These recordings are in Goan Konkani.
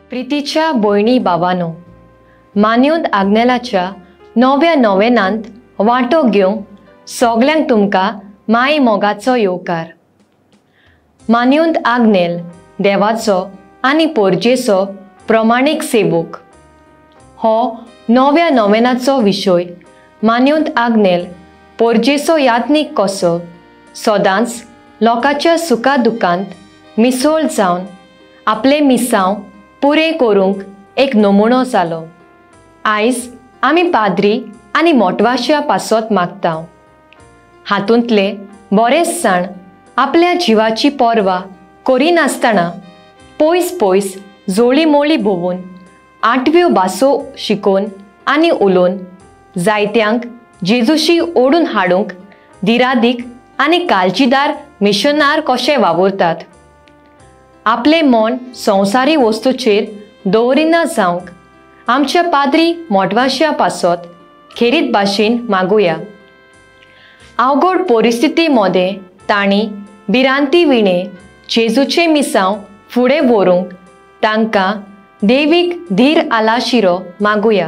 प्रितीच्या भयणी भावानो, मान्योंत आग्नेलाच्या नव्या नोवेनांत वांटो घेवंक सगल्यांक तुमकां माय मोगाचो येवकार. मान्योंत आग्नेल देवाचो आनी पोरजेचो प्रमाणीक सेवक हो नव्या नोवेनाचो विशय. मान्योंत आग्नेल पोरजेचो यात्नीक कसो सदांच लोकांच्या सुखा दुखांत मिसळ जावन आपले मिसांव पुरें करूंक एक नमुनो जालो. आयज आमी पाद्री आनी मोटवाश्या पासत मागता. हातूंतले बरेच जाण आपल्या जिवाची पर्वा करिनासतना पयस पयस जोळी मोळी भोंवून आठव्यो भासो शिकोवन आनी उलोवन जायत्यांक जेजूशी ओडून हाडूंक दिरादीक आनी काळजीदार मिशनार कशे वावुरतात. आपलें मन संवसारी वस्तूचेर दवरिना जावंक आमच्या पाद्री मोटवाश्या पासत खेरीत भाशेन मागुया. अवघड परिस्थिती मदें तांणी भिरांती विणे जेजूचें मिसांव फुडें व्हरूंक तांकां देवीक धीर आलाशिरो मागुया.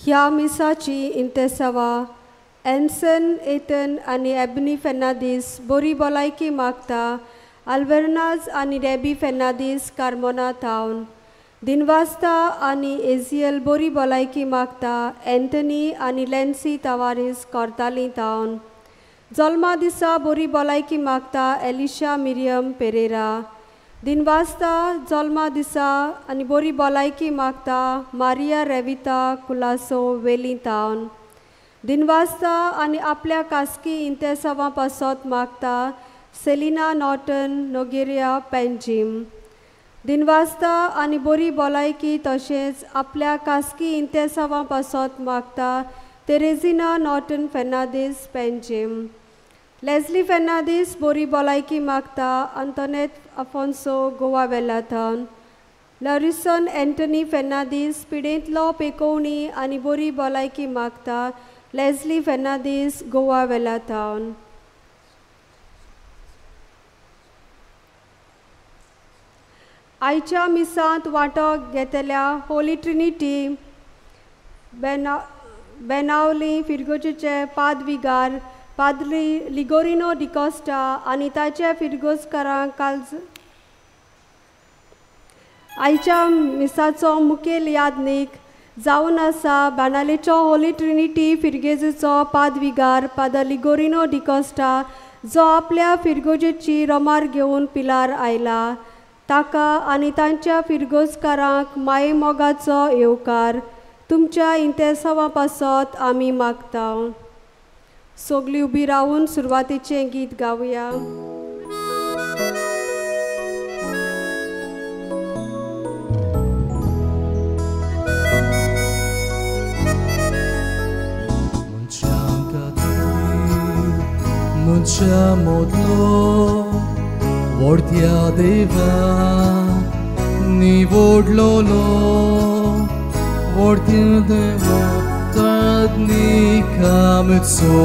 ह्या मिसाची इंतेसावा एन्सन एथन आनी एबनी फेर्नादीस बरी भलायकी मागता. आल्वेर्नाज आनी रेबी फेर्नादीस कार्मोना थावन दिनवास्ता आनी एजियल बरी भलायकी मागता. एंथनी आनी लॅन्सी तवारीस कोर्ताली थावन जल्मा दिसा बरी भलायकी मागता. एलिशा मिरियम पेरेरा दिनवास्ता जल्मा दिसा आनी बरी भलायकी मागता. मारिया रेविता कुलासो वेली थावन दिनवास्ता आनी आपल्या खासगी इंतेसांवां पासत मागता. सेलिना नॉर्टन नोगेरिया पेंजीम दिनवास्ता आनी बरी भलायकी तशेंच आपल्या खासगी इंतेसांवां पासत मागता. तेरेजिना नॉर्टन फेर्नादीस पेंजीम. लेस्ली फेर्नादीस बरी भलायकी मागता. अंतोनेत अफोन्सो गोवा वेल्ला थावन लॉरिसन एंटनी फेर्नादीस पिडेंतलो पेकोवणी आनी बरी भलायकी मागता. लेस्ली फेर्नादीस गोवा वेल्ला थावन. आयच्या मिसांत वांटो घेतल्या होली ट्रिनिटी बेनावली फिरगोजेचे पादविगार पाद्री लिगोरिनो डिकॉस्टा आनी ताच्या फिरगोजकारांक काल आयच्या मिसाचो मुखेल यादनीक जावन आसा बाणालेचो होली ट्रिनिटी फिरगेजीचो पादविगार पादर लिगोरिनो डिकॉस्टा जो आपल्या फिरगोजेची रोमार घेवन पिलार आयला. ताका आनी तांच्या फिरगोजकारांक माये मोगाचो येवकार. तुमच्या इंतेसांवां पासत आमी मागता. सगळीं उबी रावून सुरवातेचें गीत गावया. मनशां मोदलो व्हडत्या देवा निवडलोलो व्हडत्या देवा कामचो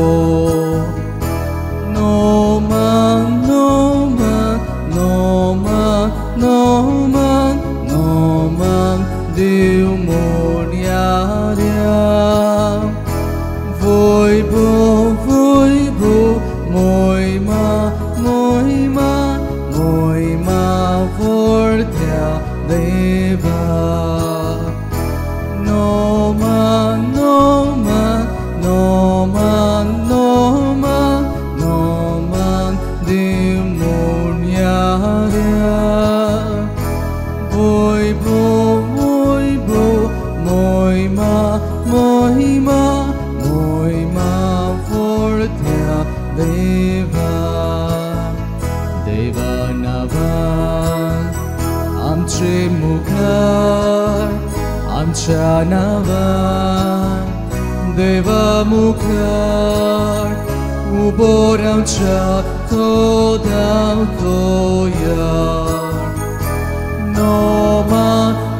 नोमान नोमान नोमान नोमान नोमान देव मोन्याऱ्या वोय बो मोयमा मोयमा मोयमा व्हडत्या देवा नोमान नोमान नोमान नोमान नोमान देव मोन्याऱ्या वोय बो मोयमा मोयमा मोयमा व्हडत्या देवा. देवा नांवान आमचे मुखार आमच्या नांवान देवा मुखार उबो रावच्या तो तोयार नोमा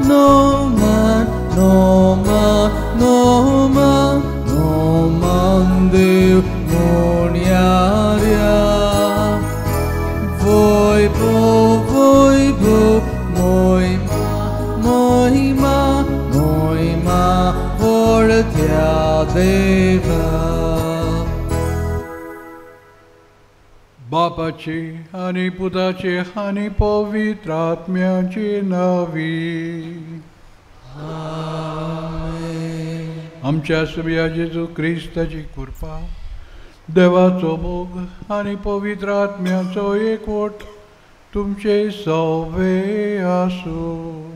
नोमा नोमा नोमा नोमान देव मोन्यार्या वोय बो मोयमा मोहिमा मोहिमा वोडत्या देवा. बापाची आनी पुताची आनी पवित्र आत्म्याची नावी. आमच्या सुब्या जेजू क्रिस्ताची कृपा, देवाचो मोग आनी पवित्र आत्म्याचो एकवट तुमचे सवे आसूं.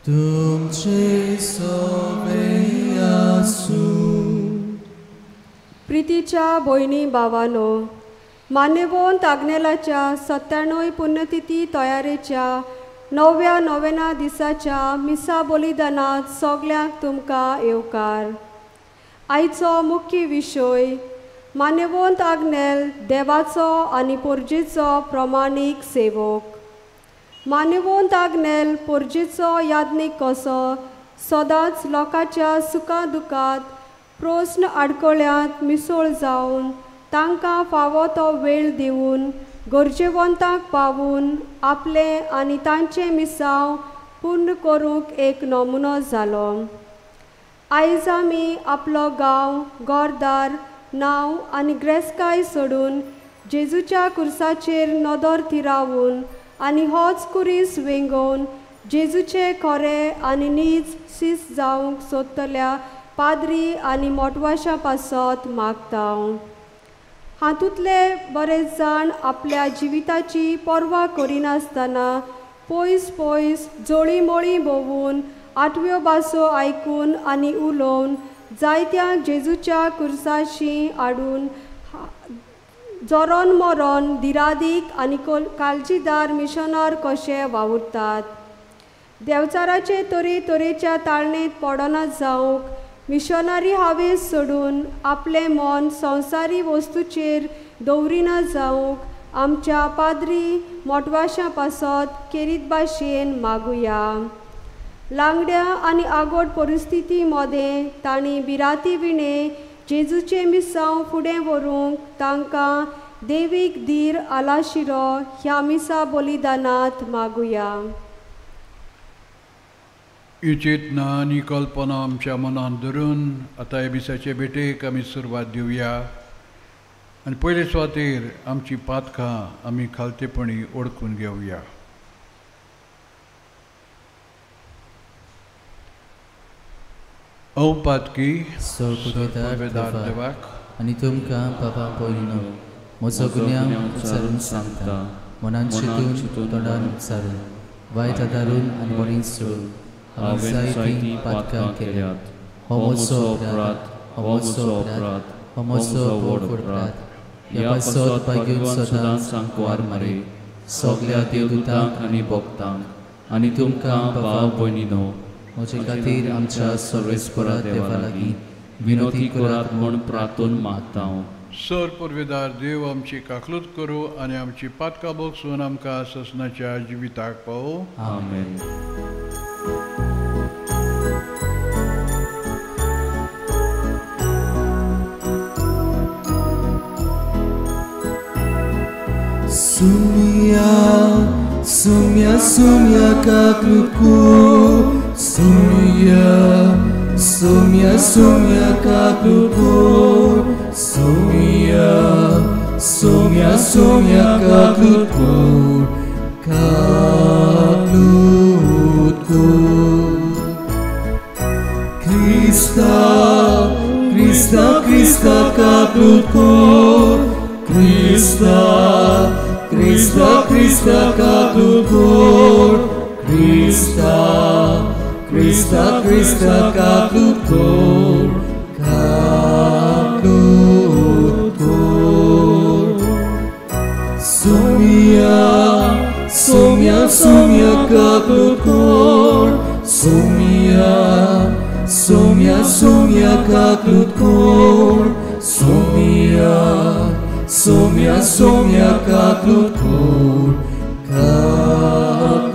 तुमचे सवे आसूं. प्रितीच्या भयणी भावानो, मान्यवंत आग्नेलाच्या 97 पुण्यतिथी तयारेच्या 9व्या नोवेना दिसाच्या मिसा बलिदानांत सगल्यांक तुमकां येवकार. आयचो मुख्य विशय मान्यवंत आग्नेल देवाचो आनी पोरजेचो प्रमाणीक सेवक. मान्यवंत आग्नेल पोरजेचो याज्ञीक कसो सदांच लोकांच्या सुखा दुखांत प्रस्न आडकळ्यांत मिसळ जावन तांकां फावो तो वेळ दिवन गरजेवंतांक पावून आपलें आनी तांचें मिसांव पूर्ण करूंक एक नमुनो जालो. आयज आमी आपलो गांव, घरदार, नांव आनी ग्रेस्काय सोडून जेजूच्या कुर्साचेर नदर थिरावून आनी होच कुरीस वेंगोवन जेजूचे खरे आनी नीज शीस जावंक सोदतल्या पाद्री आनी मोटवाशां पासत मागता. हातूंतले बरेच जाण आपल्या जिविताची पर्वा करिनासतना पयस पयस जळीमळी भोंवून आठव्यो भासो आयकून आनी उलोवन जायत्या जेजूच्या कुर्साशी हाडून जोरोन मरोन दिरादीक आनी काळजीदार मिशनार कशे वावुरतात. देवचाराचे तरेतरेच्या ताळणेंत पडना जावंक मिशनरी हावेस सोडून आपलें मन संवसारी वस्तूचेर दवरिना जावंक आमच्या पाद्री मोटवाशां पासत केरीत भाशेन मागुया. लांगड्या आनी आगोड परिस्थिती मदें तांणी बिराती विणें जेजूचें मिसांव फुडें व्हरूंक तांकां देवीक धीर आलाशिरो ह्या मिसा बलिदानांत मागुया. ही चेतना आनी कल्पना आमच्या मनांत धरून आतां ह्या मिसाचे भेटेक आमी सुरवात दिवया आनी पयले सुवातेर आमची पातकां आमी खालतेपणी ओळखून घेवया. हांव पातकी सोर्पुवेदार देवाक आनी तुमकां बाबा पयलीं म्हजो गुन्यांव उच्चारून सांगता, मनान चिंतून तोंडान उच्चारून वायट आदारून आनी बरीं सोडून हांवें जायतीं पातकां केल्यात. हो म्हजो अपराध, हो म्हजो अपराध, हो म्हजो व्हड अपराध. ह्या पासत भाग्यून सदांच सांकवार मारी सगल्या देवदूतांक आनी भक्तांक आनी तुमकां भाव भयणीनो म्हजे खातीर आमच्या सर्वेस्परा देवा लागीं विनोती करात म्हूण प्रार्थून मागता. सर पुर्वेदार देव आमची काकलूत करूं आनी आमची पातकां भोगसून आमकां ससनाच्या जिविताक पावो. आमेन. Sumia, sumia, sumia kaklutku. Sumia, sumia, sumia kaklutku. Sumia, sumia, sumia kaklutku. Kaklutku. Krista, Krista, Krista kaklutku. Krista, Krista, Krista kaklutkur. Krista, Krista, Krista kaklutkur. Kaklutkur. Sumia, sumia, sumia kaklutkur. Sumia, sumia, sumia kaklutkur. Sumia, Saumya Saumya काकूत कोर, काकूत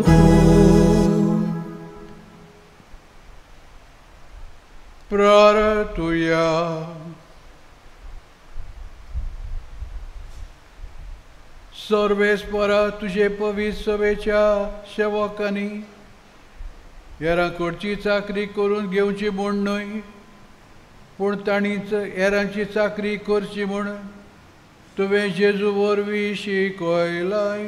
कोर. प्रार्थुया. सर्वेस्परा तुजे पवित्र सभेच्या सेवकांनी हेरां कडची चाकरी करून घेवची म्हूण न्हय, पूण तांणीच हेरांची चाकरी करची म्हूण तुवें जेजू वरवीं शिकयलाय.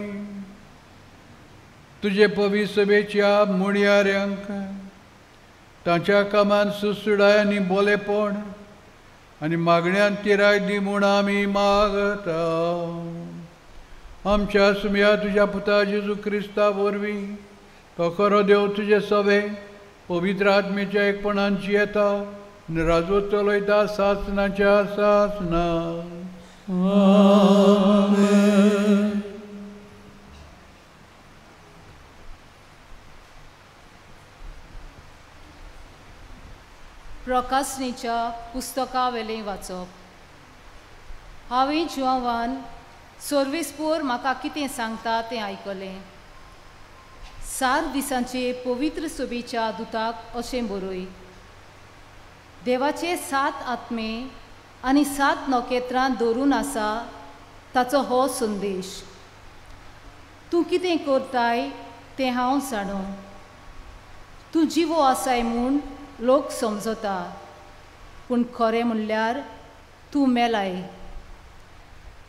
तुजे पवित्र सभेच्या मुणयाऱ्यांक तांच्या कामान सुसुडाय आनी बोलेपण आनी मागण्यान तिराय दी म्हूण आमी मागता. आमच्या सुम्या तुज्या पुता जेजू क्रिस्ता वरवीं तो खरो देव तुजे सवे पवित्र आत्मेच्या एकपणान जियेता आनी राजवट चलयता सासणाच्या सासणा. आमेन. प्रकाशनेच्या पुस्तकावेलें वाचप. हांवें जुआंवान सर्वेस्पोर म्हाका कितें सांगता तें आयकलें. 7 दिसांचे पवित्र सभेच्या दुताक अशें बरय, देवाचे 7 आत्मे आनी 7 नखेत्रां धरून आसा ताचो हो संदेश. तूं कितें करताय तें हांव जाणो. तूं जिवो आसाय म्हूण लोक समजता, पूण खरें म्हणल्यार तूं मेलाय.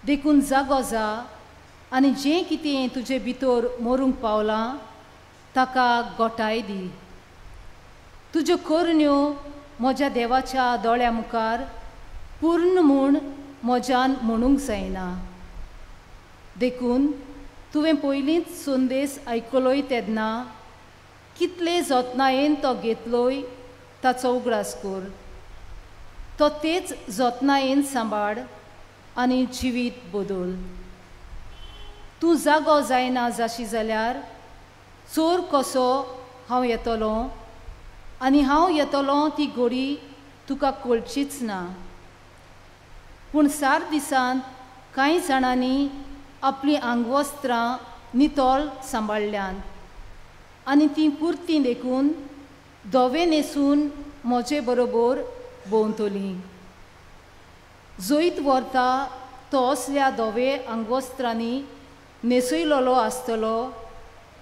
देखून जागो जा आनी जें कितें तुजे भितर मरूंक पावलां ताका गोठाय दी. तुज्यो करण्यो म्हज्या देवाच्या दोळ्या मुखार पूर्ण म्हूण म्हज्यान म्हणूंक जायना. देखून तुवें पयलींच संदेश आयकलोय तेन्ना कितले जतनायेन तो घेतलोय ताचो उगडास कर. तो तेच जतनायेन सांबाळ आनी जिवीत बदल. तूं जागो जायना जाशी जाल्यार चोर कसो हांव येतलो आनी हांव येतलो ती घोडी तुका कळचीच ना. पूण 7 दिसांत कांय जाणांनी आपलीं आंगवस्त्रां नितळ सांबाळ्ळ्यांत आनी तीं पुरतीं देखून धवें न्हेसून म्हजे बरोबर भोंवतलीं. जैत व्हरता तो असल्या धवे आंगवस्त्रांनी न्हेसयलोलो आसतलो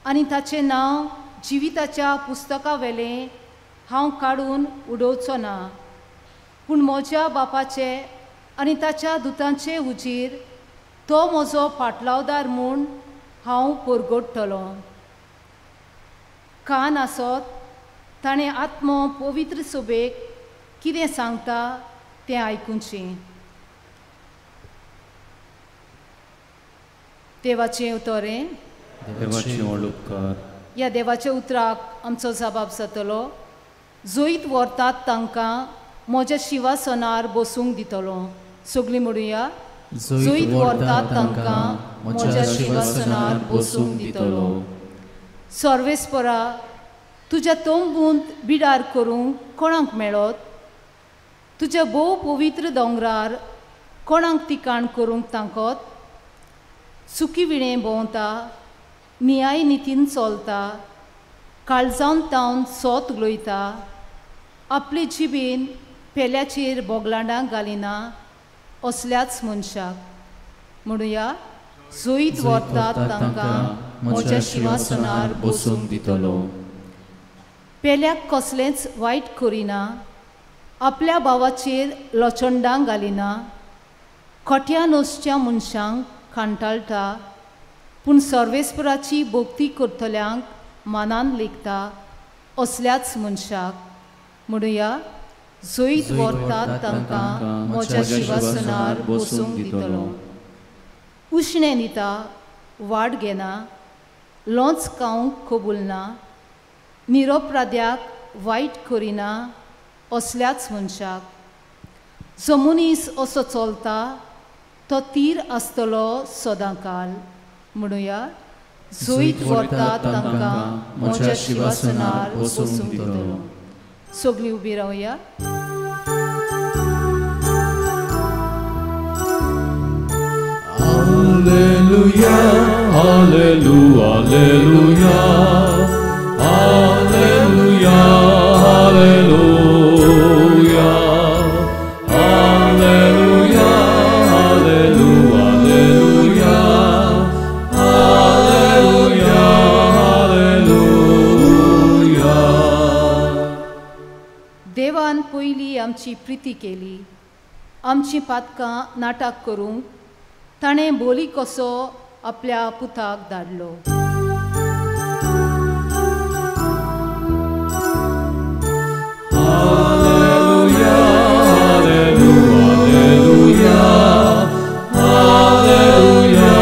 आनी ताचें नांव जिविताच्या पुस्तकावेलें हांव काडून उडोवचो ना, पूण म्हज्या बापाचे आनी ताच्या दुतांचे हुजीर तो म्हजो पाटलावदार म्हूण हांव परगटतलो. कान आसत ताणें आत्मो पवित्र सभेक कितें सांगता तें आयकुचें. देवाचें उतरें. देवाचें व्हड उपकार. ह्या देवाच्या उतराक आमचो जबाब जातलो. जैत व्हरतात तांकां म्हज्या शिवासनार बसूंक दितलो. सगळीं म्हणुया, जैत व्हरतात तांकां म्हज्या शिवासनार बसूंक दितलो. सर्वेस्परा, तुज्या तंबूंत बिडार करूंक कोणाक मेळत? तुज्या भोव पवित्र दोंगरार कोणाक तिकाण करूंक तांकत? चुकी विणें भोंवता, न्याय नितीन चलता, काळजान तावन सोत उलयता, आपले जिबेन पेल्याचेर बोगलांडां घालिना असल्याच मनशाक. म्हणुया, जैत व्हरतात तांकां म्हज्या शिवासनार बसूंक दितलो. पेल्याक कसलेंच वायट करिना, आपल्या भावाचेर लचंडां घालिना, खोट्या नसच्या मनशांक कांटाळटा, पूण सर्वेस्पराची भक्ती करतल्यांक मानान लेखता असल्याच मनशाक. म्हणुया, जैत व्हरतात तांकां म्हज्या शिवासनार बसूंक दितलो. उश्णें दिता, वाड घेना, लोंच खावंक कबूलना, निरोपराध्याक वायट करिना असल्याच मनशाक. जो मनीस असो चलता तो तीर आसतलो सदांकाल. म्हणुया, जैत व्हरतात तांकां म्हज्या शिवासनार बसूंक दितलो. सगळीं उबी रावया. Alleluia, Alleluia, Alleluia, Alleluia, Alleluia, Alleluia, Alleluia, Alleluia, Alleluia, Alleluia. देवान पयली आमची प्रिती केली, आमची पातकां नाटक करूंक ताणें बोली कसो आपल्या पुताक धाडलो. Alleluia, Alleluia, Alleluia,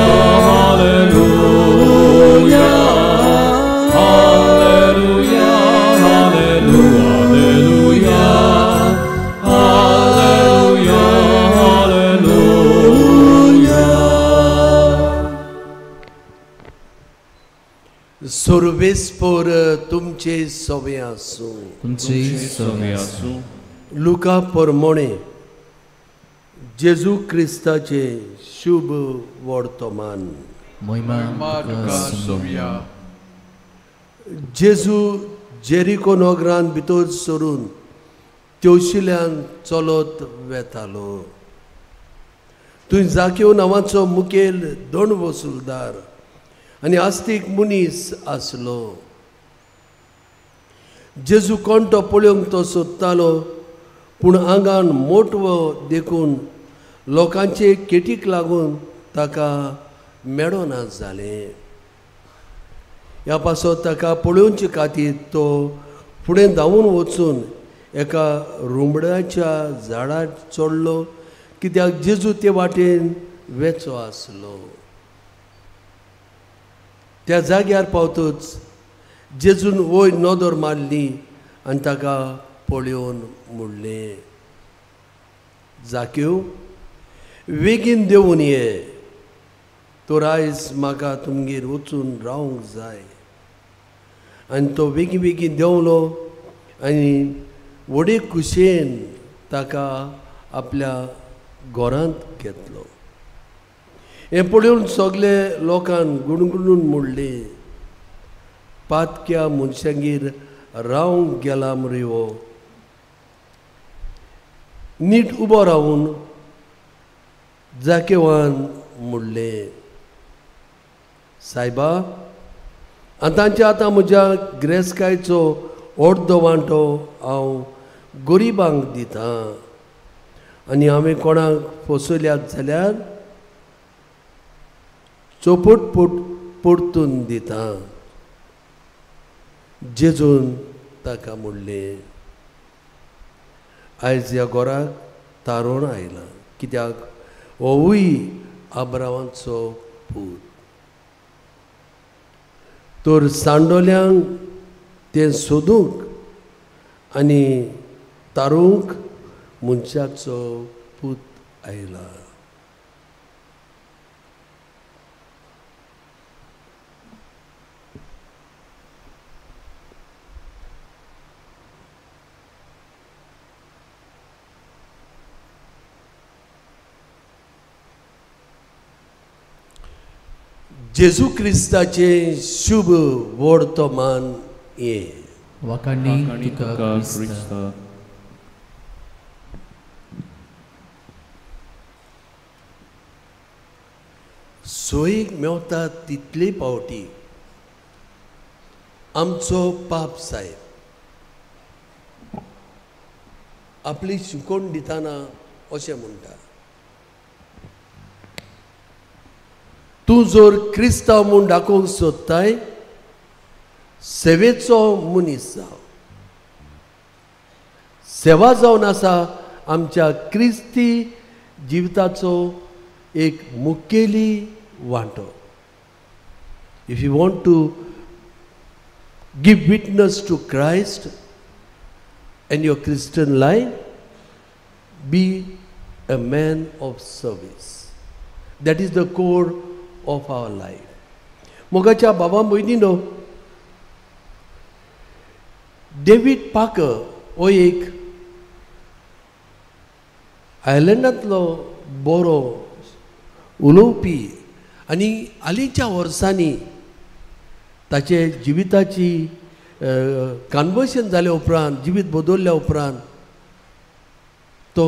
Alleluia, Alleluia, Alleluia, Alleluia, Alleluia. सर्वेस्पर तुमचे सवे आसूं. तुमचे सवे आसूं. लुका परमोणे जेजू क्रिस्ताचे शुभ वर्तमान. महिमा तुका सोबया. जेजू जेरिको नगरान भितर सरून तेवशिल्यान चलत वेतालो. थंय जाक्यो नांवाचो मुखेल दोण वसुलदार आनी आस्तीक मनीस आसलो. जेजू कोण तो पळोवंक तो सोदतालो, पूण आंगान मोटवो देखून लोकांचे केटीक लागून ताका मेळना जालें. ह्या पासत ताका पळोवचे खातीर तो फुडें धांवून वचून एका रुमडाच्या झाडार चडलो, कित्याक जेजू ते वाटेन वेचो आसलो. त्या जाग्यार पावतच जेजून वयर नदर मारली आनी ताका पळोवन म्हणलें, जाक्यो बेगीन देंवून ये, तर आयज म्हाका तुमगेर वचून रावंक जाय. आनी तो बेगीन बेगीन देंवलो आनी व्हडे खुशयेन ताका आपल्या घरांत घेतलो. हें पळोवन सगळे लोकान गुणगुणून म्हणलें, पातक्या मनशांगेर रावंक गेला मरे हो. नीट उबो रावून जाकेवान म्हणलें, सायबा, आतांचे आतां म्हज्या गिरेस्तकायेचो अर्दो वांटो हांव गरिबांक दितां आनी हांवें कोणाक फसयल्यात जाल्यार चोपट परतून दिता. जेजून ताका म्हणलें, आयज ह्या घराक तारोण आयलां, कित्याक होवूय आब्रावांचो पूत. तर सांडोल्यांक तें सोदूंक आनी तारूंक मनशाचो पूत आयला. जेजू क्रिस्ताचे शुभ वर्तमान हें. वाखाणी तुका क्रिस्ता. सोयीक मेवता तितले पावटी आमचो पाप साहेब आपली शिकोवण दितना अशें म्हणटा, तूं जर क्रिस्तांव म्हूण दाखोवंक सोदताय, सेवेचो मनीस जाव. सेवा जावन आसा आमच्या क्रिस्ती जिविताचो एक मुखेली वांटो. If you want to give witness to Christ and your Christian life, be a man of service. That is the core of our life. मोगाच्या बाबा भयणीनो, डेवीड पाकर हो एक आयलंडांतलो बरो उलोवपी आनी हालींच्या वर्सांनी ताचे जिविताची कन्वर्शन जाल्या उपरांत, जिवीत बदलल्या उपरांत तो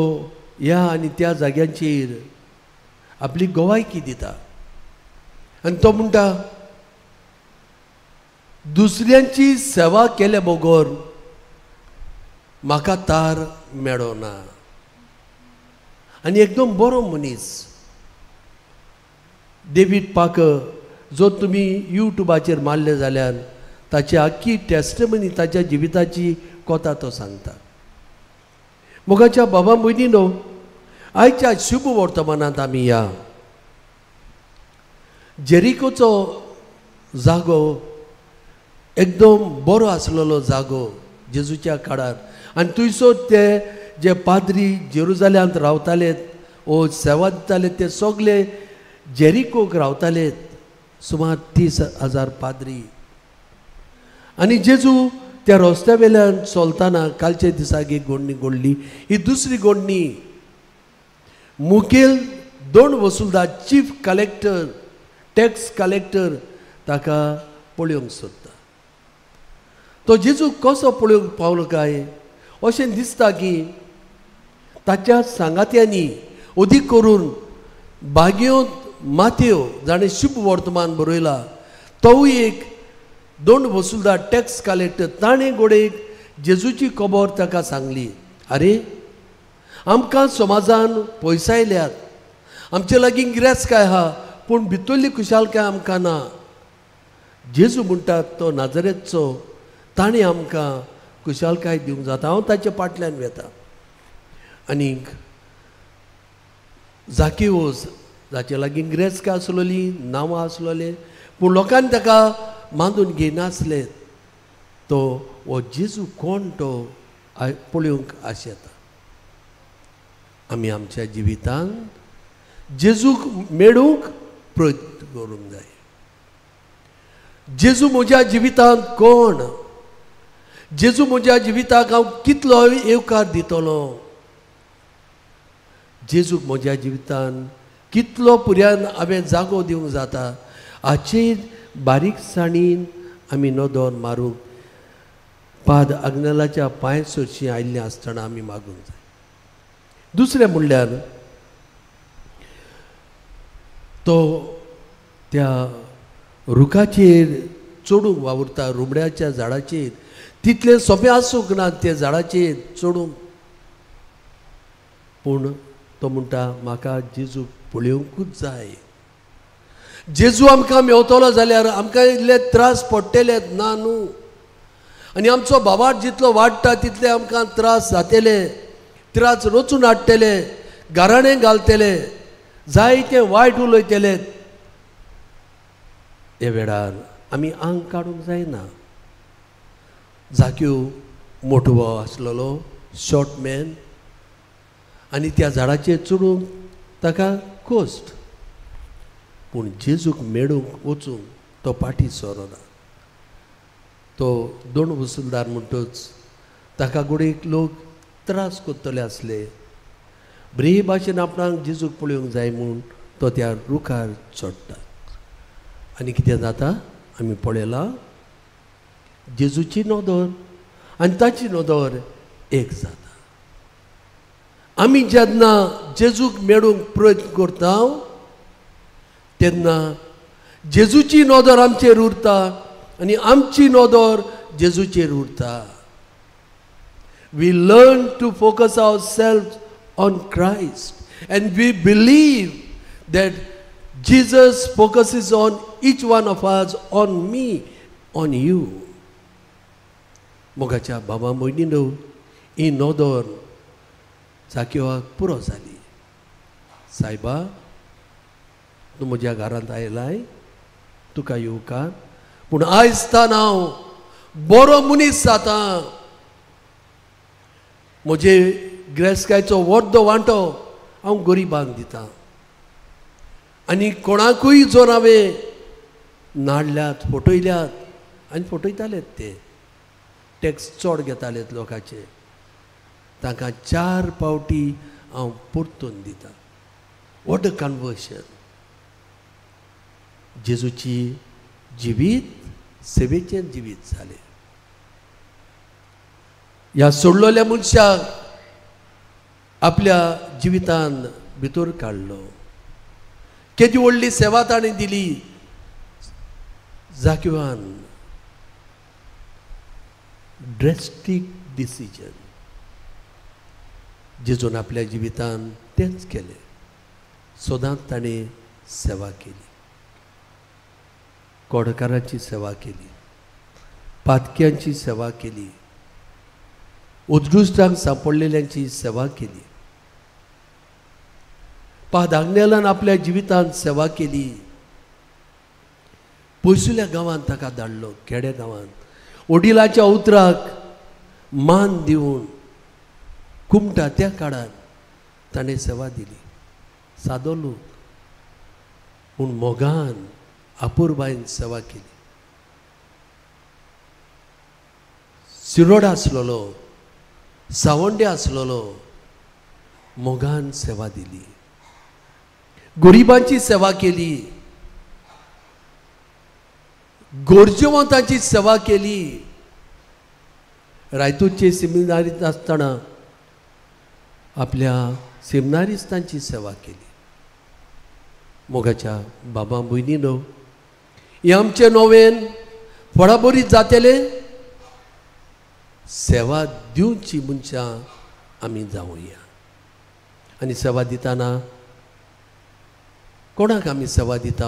ह्या आनी त्या जाग्यांचेर आपली गवायकी दिता. आनी तो म्हणटा, दुसऱ्यांची सेवा केल्या बगर म्हाका तार मेळना. आनी एकदम बरो मनीस डेवीड पाकर, जो तुमी यूट्यूबाचेर मारले जाल्यार ताची आख्खी टेस्टमनी, ताच्या जिविताची कथा तो सांगता. मोगाच्या बाबा भयणीनो, आयच्या शुभ वर्तमानांत आमी या जेरिकोचो जागो एकदम बरो आसलेलो जागो जेजूच्या काळार. आनी थंयसर ते जे पाद्री जेरुजाल्यांत रावताले ओ सेवा दिताले ते सगळे जेरिकोक रावताले, सुमार 30,000 पाद्री. आनी जेजू त्या रस्त्या वेल्यान चलतना कालच्या दिसाक एक गोडणी घडली. ही दुसरी गोडणी मुखेल दोन वसुलदार, चीफ कलेक्टर, टॅक्स कलेक्टर ताका पळोवंक सोदता. तो जेजू कसो पळोवंक पावलो काय अशें दिसता की ताच्या सांगात्यांनी, अदीक करून बागेंत माथ्यो जाणें शुभ वर्तमान बरयला तोवूय एक दोन वसुलदार टॅक्स कलेक्टर, ताणें घोडेक जेजूची खबर ताका सांगली. आरे, आमकां समाजान पयसायल्यात, आमचे लागीं गिरेस्तकाय आहा पूण भितरली खुशालकाय आमकां ना. जेजू म्हणटात तो नाजरेतचो, ताणें आमकां खुशालकाय दिवंक जाता, हांव ताच्या फाटल्यान वेता. आनीक जाकिवोस जाचे लागीं गिरेस्तकाय आसलोली, नांवां आसलोले, पूण लोकांनी ताका मानून घेयनासले, तो हो जेजू कोण तो पळोवंक आशेता. आमी आमच्या जिवितांत जेजूक मेळूंक प्रयत्न करूंक जाय. जेजू म्हज्या जिवितांत कोण, जेजू म्हज्या जिविताक हांव कितलो येवकार दितलो, जेजूक म्हज्या जिवितांत कितलो पुर्यान हांवें जागो दिवंक जाता, हाचेर बारीकसाणीन आमी नदर मारूंक पाद आग्नेलाच्या पांय सरशीं आयिल्लें आसतना आमी मागूंक जाय. दुसरें म्हणल्यार तो त्या रुखाचेर चडूंक वावुरता, रुमड्याच्या झाडाचेर. तितलें सोंपें आसूंक ना ते झाडाचेर चडूंक, पूण तो म्हणटा म्हाका जेजू पळोवंकूच जाय. जेजू आमकां मेवतलो जाल्यार आमकां इल्ले त्रास पडटले ना न्हू, आनी आमचो भावार्थ जितलो वाडटा तितले आमकां त्रास जातले, त्रास रचून हाडटले, गाराणें घालतले, जायते वायट उलयतले. हे वेळार आमी आंग काडूंक जायना. जाक्यो मोटवो आसलेलो, शॉर्ट मॅन, आनी त्या झाडाचेर चडूंक ताका कोश्ट, पूण जेजूक मेळूंक वचूंक तो फाटीं सरना. तो दोन वसुलदार म्हणटच ताका घडयेक लोक त्रास करतले आसले, बरे भाशेन आपणाक जेजूक पळोवंक जाय म्हूण तो त्या रुखार चडटा. आनी कितें जाता आमी पळयलां, जेजूची नदर आनी ताची नदर एक जाता. आमी जेन्ना जेजूक मेळूंक प्रयत्न करता तेन्ना जेजूची नदर आमचेर उरता आनी आमची नदर जेजूचेर उरता. We learn to focus ourselves on Christ and we believe that Jesus focuses on each one of us, on me, on you. मोगाच्या बाबा भयणीनो, ही नदर जाकिवाक पुरो जाली. सायबा, तूं म्हज्या घरांत आयलाय, तुका येवकार, पूण आयज तान हांव बरो मनीस जाता, म्हजे गिरेस्तकायचो अर्दो वांटो हांव गरिबांक दितां, आनी कोणाकूय जर हांवें नाडल्यात, फटयल्यात, आनी फटयतालेत ते, टॅक्स चड घेतालेत लोकांचे, तांकां 4 पावटी हांव परतून दितां. What a conversion. जेजूची जिवीत सेवेचें जिवीत जालें. ह्या सोडलेल्या मनशाक आपल्या जिवितान भितर काडलो. केदी व्हडली सेवा ताणें दिली जाकिवान. ड्रेस्टीक डिसिजन जेजून आपल्या जिवितान तेंच केलें. सदांच ताणें सेवा केली, कोडकारांची सेवा केली, पातक्यांची सेवा केली, उद्दृश्टांक सांपडलेल्यांची सेवा केली. पादाग्नेलान आपल्या जिवितांत सेवा केली. पयसुल्या गांवांत ताका धाडलो, खेड्या गांवांत. वडिलाच्या उतराक मान दिवन कुमटा त्या काळार ताणें सेवा दिली. सादो लोक पूण मोगान अपुरबायेन सेवा केली. सिरोडा आसलेलो, सावंडे आसलेलो, मोगान सेवा दिली. गरिबांची सेवा केली, गरजेवंतांची सेवा केली. रायतूरचे सेमिनारींत आसतना आपल्या सेमिनारिस्तांची सेवा केली. मोगाच्या बाबा भयणीनो, हें आमचें नोवेन फळाबरीत जातलें. सेवा दिवची मनशां आमी जावया. आनी सेवा दितना कोणाक आमी सेवा दिता,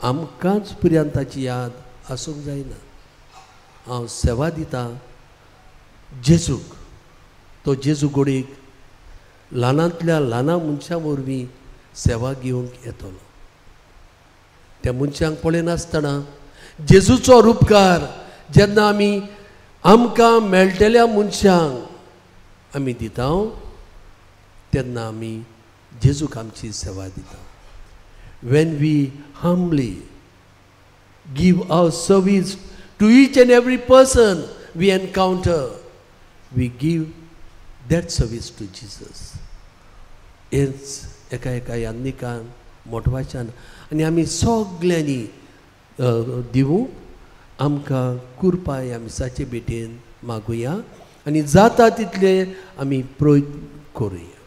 आमकांच पर्यंत ताची याद आसूंक जायना. हांव सेवा दिता जेजूक. तो जेजू गोडीक ल्हानांतल्या ल्हाना मनशां वरवीं सेवा घेवंक येतलो. त्या मनशांक पळयनासतना जेजूचो रुपकार जेन्ना आमी आमकां मेळटल्या मनशांक आमी दिता तेन्ना आमी जेजूक आमची सेवा दिता. When we humbly give our service to each and every person we encounter, we give that service to Jesus. हेंच एका एका यादनिकान मोटवाच्यान आनी आमी सगल्यांनी दिवूंक आमकां कुरपा ह्या मिसाचे भेटेन मागुया आनी जाता तितले आमी प्रयत्न करुया.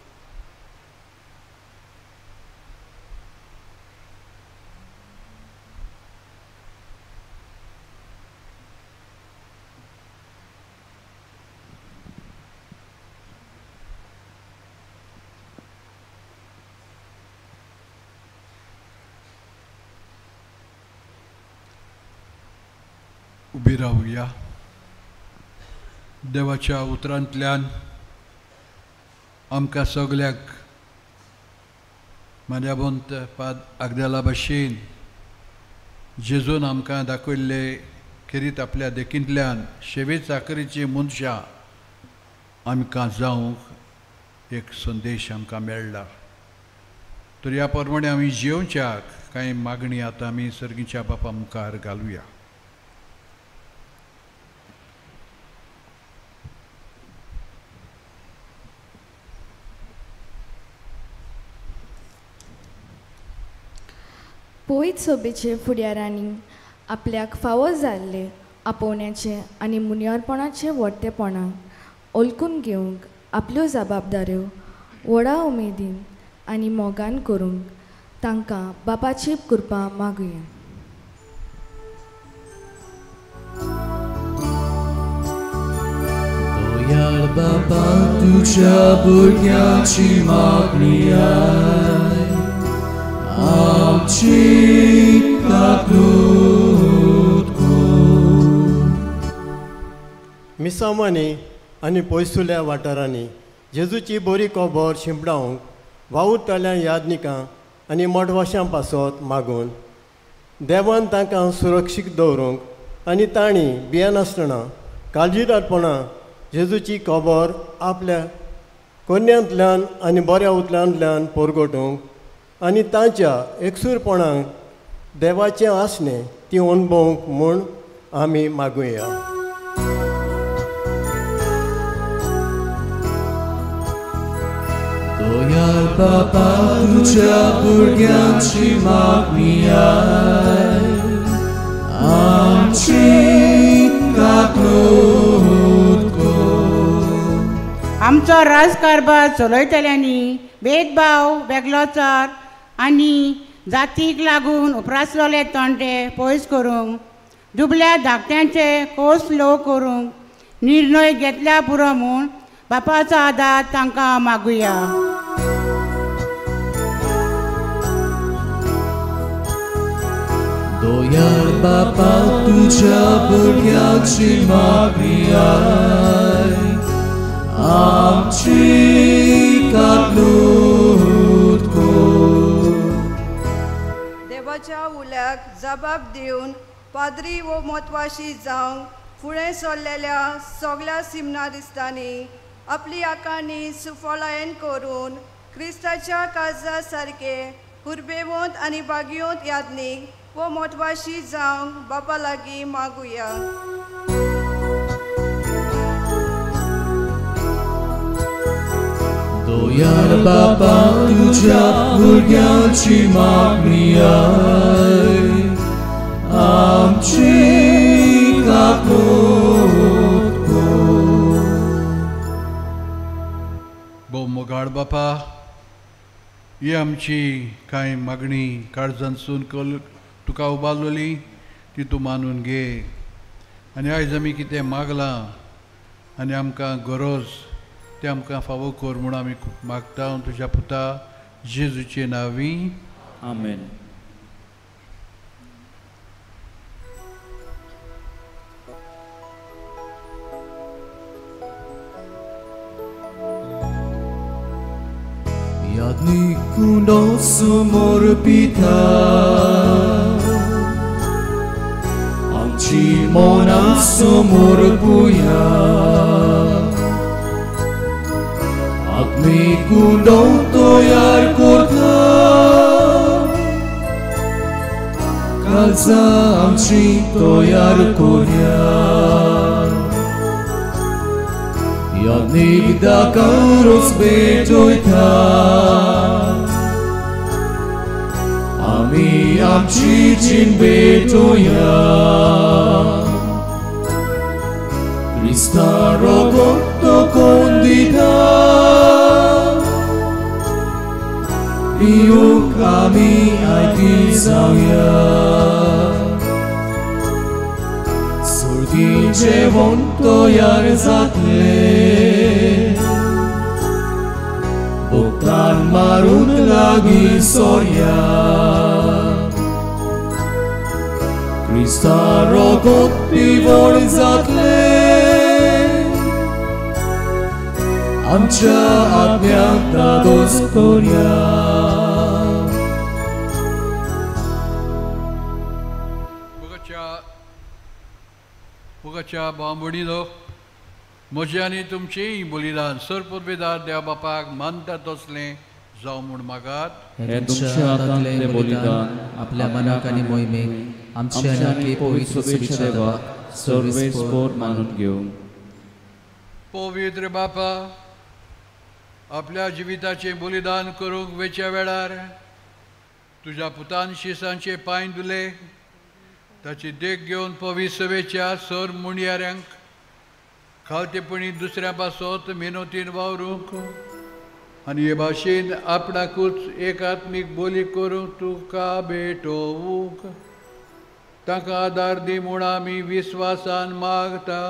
उबी रावया. देवाच्या उतरांतल्यान आमकां सगल्याक मान्याबंत पाद आगदेला भाशेन जेजून आमकां दाखयल्ले खेरीत आपल्या देखींतल्यान शेवे चाकरीची मनशां आमकां जावंक एक संदेश आमकां मेळ्ळा. तर ह्या प्रमाणे आमी जेवच्याक कांय मागणी आतां आमी सर्गीच्या बापा मुखार घालुया. पवित्र सोबेचे फुडारांनी आपल्याक फावो जाल्ले आपोवण्याचें आनी मुनियरपणाचें व्हडतेपणाक ओलकून घेवंक आपल्यो जबाबदाऱ्यो व्हडा उमेदीन आनी मोगान करूंक तांकां बापाची कृपा मागुया. दयाळ बाबा तुझ्या भुरग्यांची मागणी आय आमची काकूत कर. मिसामांनी आनी पयसुल्या वाठारांनी जेजूची बरी खबर शिंपडावंक वावुरतल्या यादनिकां आनी मठवाशां पासत मागून देवान तांकां सुरक्षीत दवरूंक आनी तांणी भियेनासतना काळजीदारपणान जेजूची खबर आपल्या कोन्यांतल्यान आनी बऱ्या उतरांतल्यान परगटूंक आनी तांच्या एकसूरपणाक देवाचें आसणें ती अणभवंक म्हूण आमी मागुया. दोयाळ बापा तुज्या भुरग्यांची मागणी आय, आमची काकूत कर. आमचो राजकारभार चलयतल्यांनी भेदभाव, वेगळोचार आनी जातीक लागून उप्रासलेले तंटे पयस करूंक, दुबल्या धाकट्यांचे कोस ल्हव करूंक निर्णय घेतल्या पुरो म्हूण बापाचो आदार तांकां मागुया. दोयाळ बापा तुज्या भुरग्यांची मागणी आय, आमची काकूत कर. देवाच्या उल्याक जबाब दिवन पाद्री वो म्हत्वाशी जावंक फुडें सरलेल्या सगळ्या सिमनारिस्तांनी आपली आकाणी सुफळायन करून क्रिस्ताच्या काळजा सारके हुरबेवंत आनी बागयोंत यादनीक वो म्हत्वाशी जावंक बापा लागीं मागुया. दोयाळ बापा तुज्या भुरग्यांची मागणी आय, आमची काकूत कर. भोव मोगाळ बापा, ही आमची कांय मागणी काळजांतसून तुका उबारलेली ती तूं मानून घे. आनी आयज आमी कितें मागलां आनी आमकां गरज तें आमकां फावो कर म्हूण आमी मागता तुज्या पुता जेजूचे नांवी. आमेन. यादनिकुंडो समोर पिता, आमची मनां समोर पुया, आत्मिकुंडो तयार करता, काळजां आमची तयार करया. यादनीक दाकारोच भेटयता, आमी आमची जीण भेटोया. क्रिस्ता रोगोत तो कोण दिता, पियूंक आमी आयती जावया. सुर्गी जेवण तयार जातलें, भोगतान मारून लागीं सोरया. क्रिस्ता रोगोत पिवण जातलें, आमच्या आत्म्याक दादोस करया. मोगाच्या भाव-भयणींनो, म्हजें आनी तुमचेंय बलिदान सरपुर्वेदार देव बापाक मानता तसलें जावं म्हूण मागात. हें तुमच्या हातांतलें बलिदान आपल्या मनाक आनी मोहिमेक आमचे आनी पवित्र सभेच्या देवाक सर्वेस्पोर मानून घेवं. पवित्र बापा, आपल्या जिविताचें बलिदान करूंक वेच्या वेळार तुज्या पुतान शिसांचे पांय धुले, ताची देख घेवन पवित्र सभेच्या सर मुणयाऱ्यांक खालतेपणी दुसऱ्या पासत मिनोतीन वावरूंक आनी हे भाशेन आपणाकूच एक आत्मीक बोली करूंक तुका भेटोवंक तांकां आदार दी म्हूण आमी विस्वासान मागता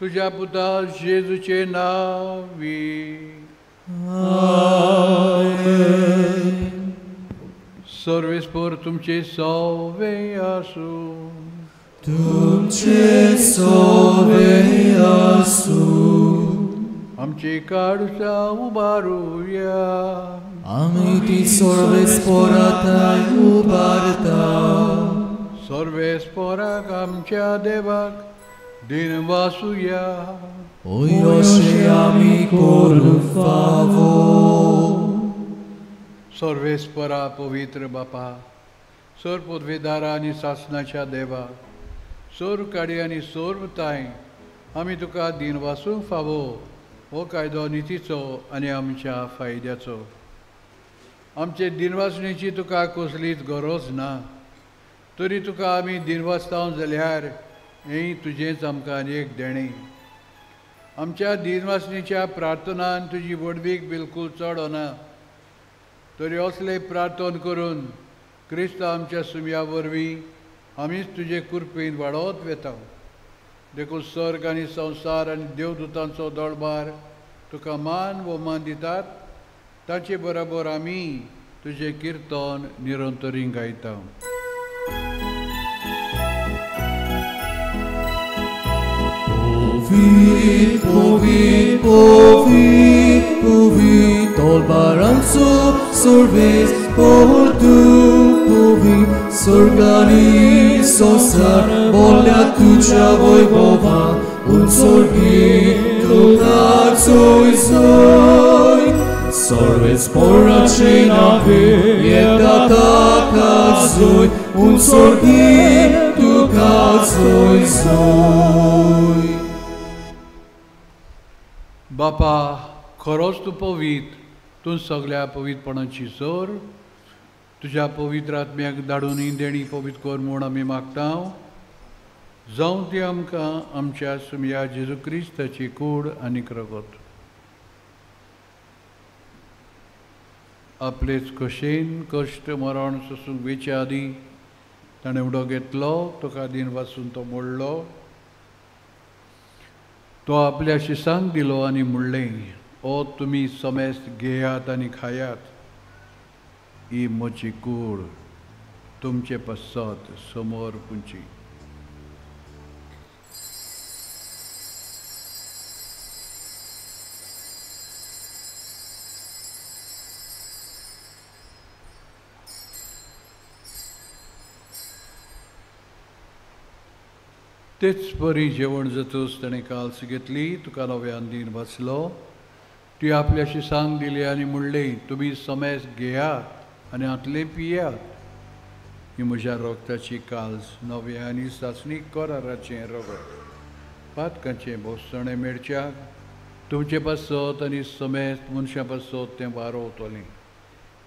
तुज्या पुता जेजूचे नांवी. सर्वेस्पोर तुमचे सवे आसूं. तुमचे सवे आसूं. आमची काळजां उबारुया. आमी ती सर्वेस्पोराथाय उबारता. सर्वेस्पोराक आमच्या देवाक दिन वासुया. ओय अशें आमी करूंक फावो. सर्वेस्परा पवित्र बापा, सर पदवेदारा आनी सासणाच्या देवा, सोर काडी आनी सोर ताय आमी तुका दिन वासूंक फावो हो कायदो नितीचो आनी आमच्या फायद्याचो। आमचे दिनवासणेची तुका कसलीच गरज ना, तरी तुका आमी दिनवासताव जाल्यार हें तुजेंच आमकां आनी एक देणें। आमच्या दिनवासणेच्या प्रार्थनान तुजी व्हडवीक बिलकूल चडना, तरी असले प्रार्थन करून क्रिस्त आमच्या सुम्या वरवीं आमीच तुजे कृपेन वाडोवत वेता। देखून सर्ग आनी संवसार आनी देवदूतांचो दळबार तुका मान भोवमान दितात, ताचे बरोबर आमी तुजें किर्तन निरंतरी गायता। Povit, povit, povit, povit, tolbaranso sorves portu povit, sorgani sosar bolja tuča vojvova, un sorgi tuka zoj zoj, sorves poračena ve jeda taka zoj, un sorgi tuka zoj zoj. बापा, खरोच तूं पवित्र, तूं सगळ्या पवित्रपणाची सर, तुज्या पवित्र आत्म्याक धाडून ही देणी पवित्र कर म्हूण आमी मागता। जावं ती आमकां आमच्या सुमया जेजू क्रिस्ताची कूड आनी रगत। आपलेच खोशेन कश्ट मरण सोसूंक वेचे आदीं ताणें उडो घेतलो, तुका दिन वासून तो मोडलो, तो आपल्या शिसांक दिलो आनी म्हणलें, ओ तुमी समेस्त घेयात आनी खायात, ही म्हजी कूड तुमचे पश्चात समोर पुंची। तेच परी जेवण जातच ताणें काल्स घेतली, तुका नव्यान दिन वाचलो, ती आपल्या शिसांक दिली आनी म्हणलें, तुमी समेस्त घेयात आनी हातले पियात, ही म्हज्या रगताची काल्स नव्या आनी सासणीक कराराचें रगत, पातकाचें भोसणें मेळच्याक तुमचे पासत आनी समेस्त मनशां पासत तें वारोवतलें,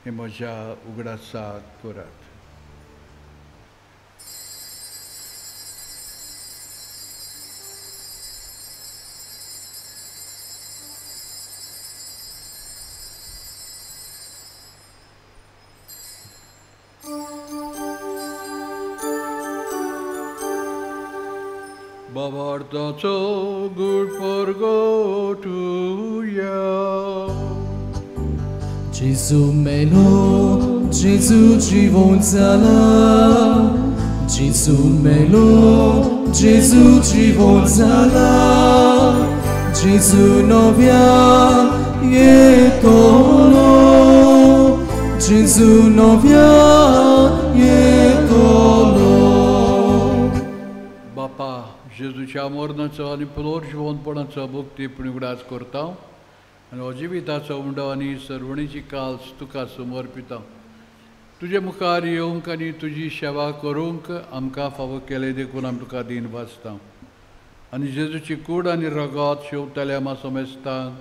हें म्हज्या उगडासाक करात। बाबार्थाचो गुड परगटुया। जेजू मेलो, जेजू जिवोन जाला, जेजू मेलो, जेजू जिवोन जाला, जेजू नव्या येतलो, जेजू नव्या येतलो। बापा, जेजूच्या मरणाचो आनी पुनर्जिवनपणाचो भक्ती उगडास करता आनी अजिविताचो उंडो आनी सर्वणीची काल्स तुका समर्पिता। तुजे मुखार येवंक आनी तुजी सेवा करूंक आमकां फावो केलें देखून आमी तुका दीन वाचता आनी जेजूची कूड आनी रगत शेवतल्या आमा समेस्तांक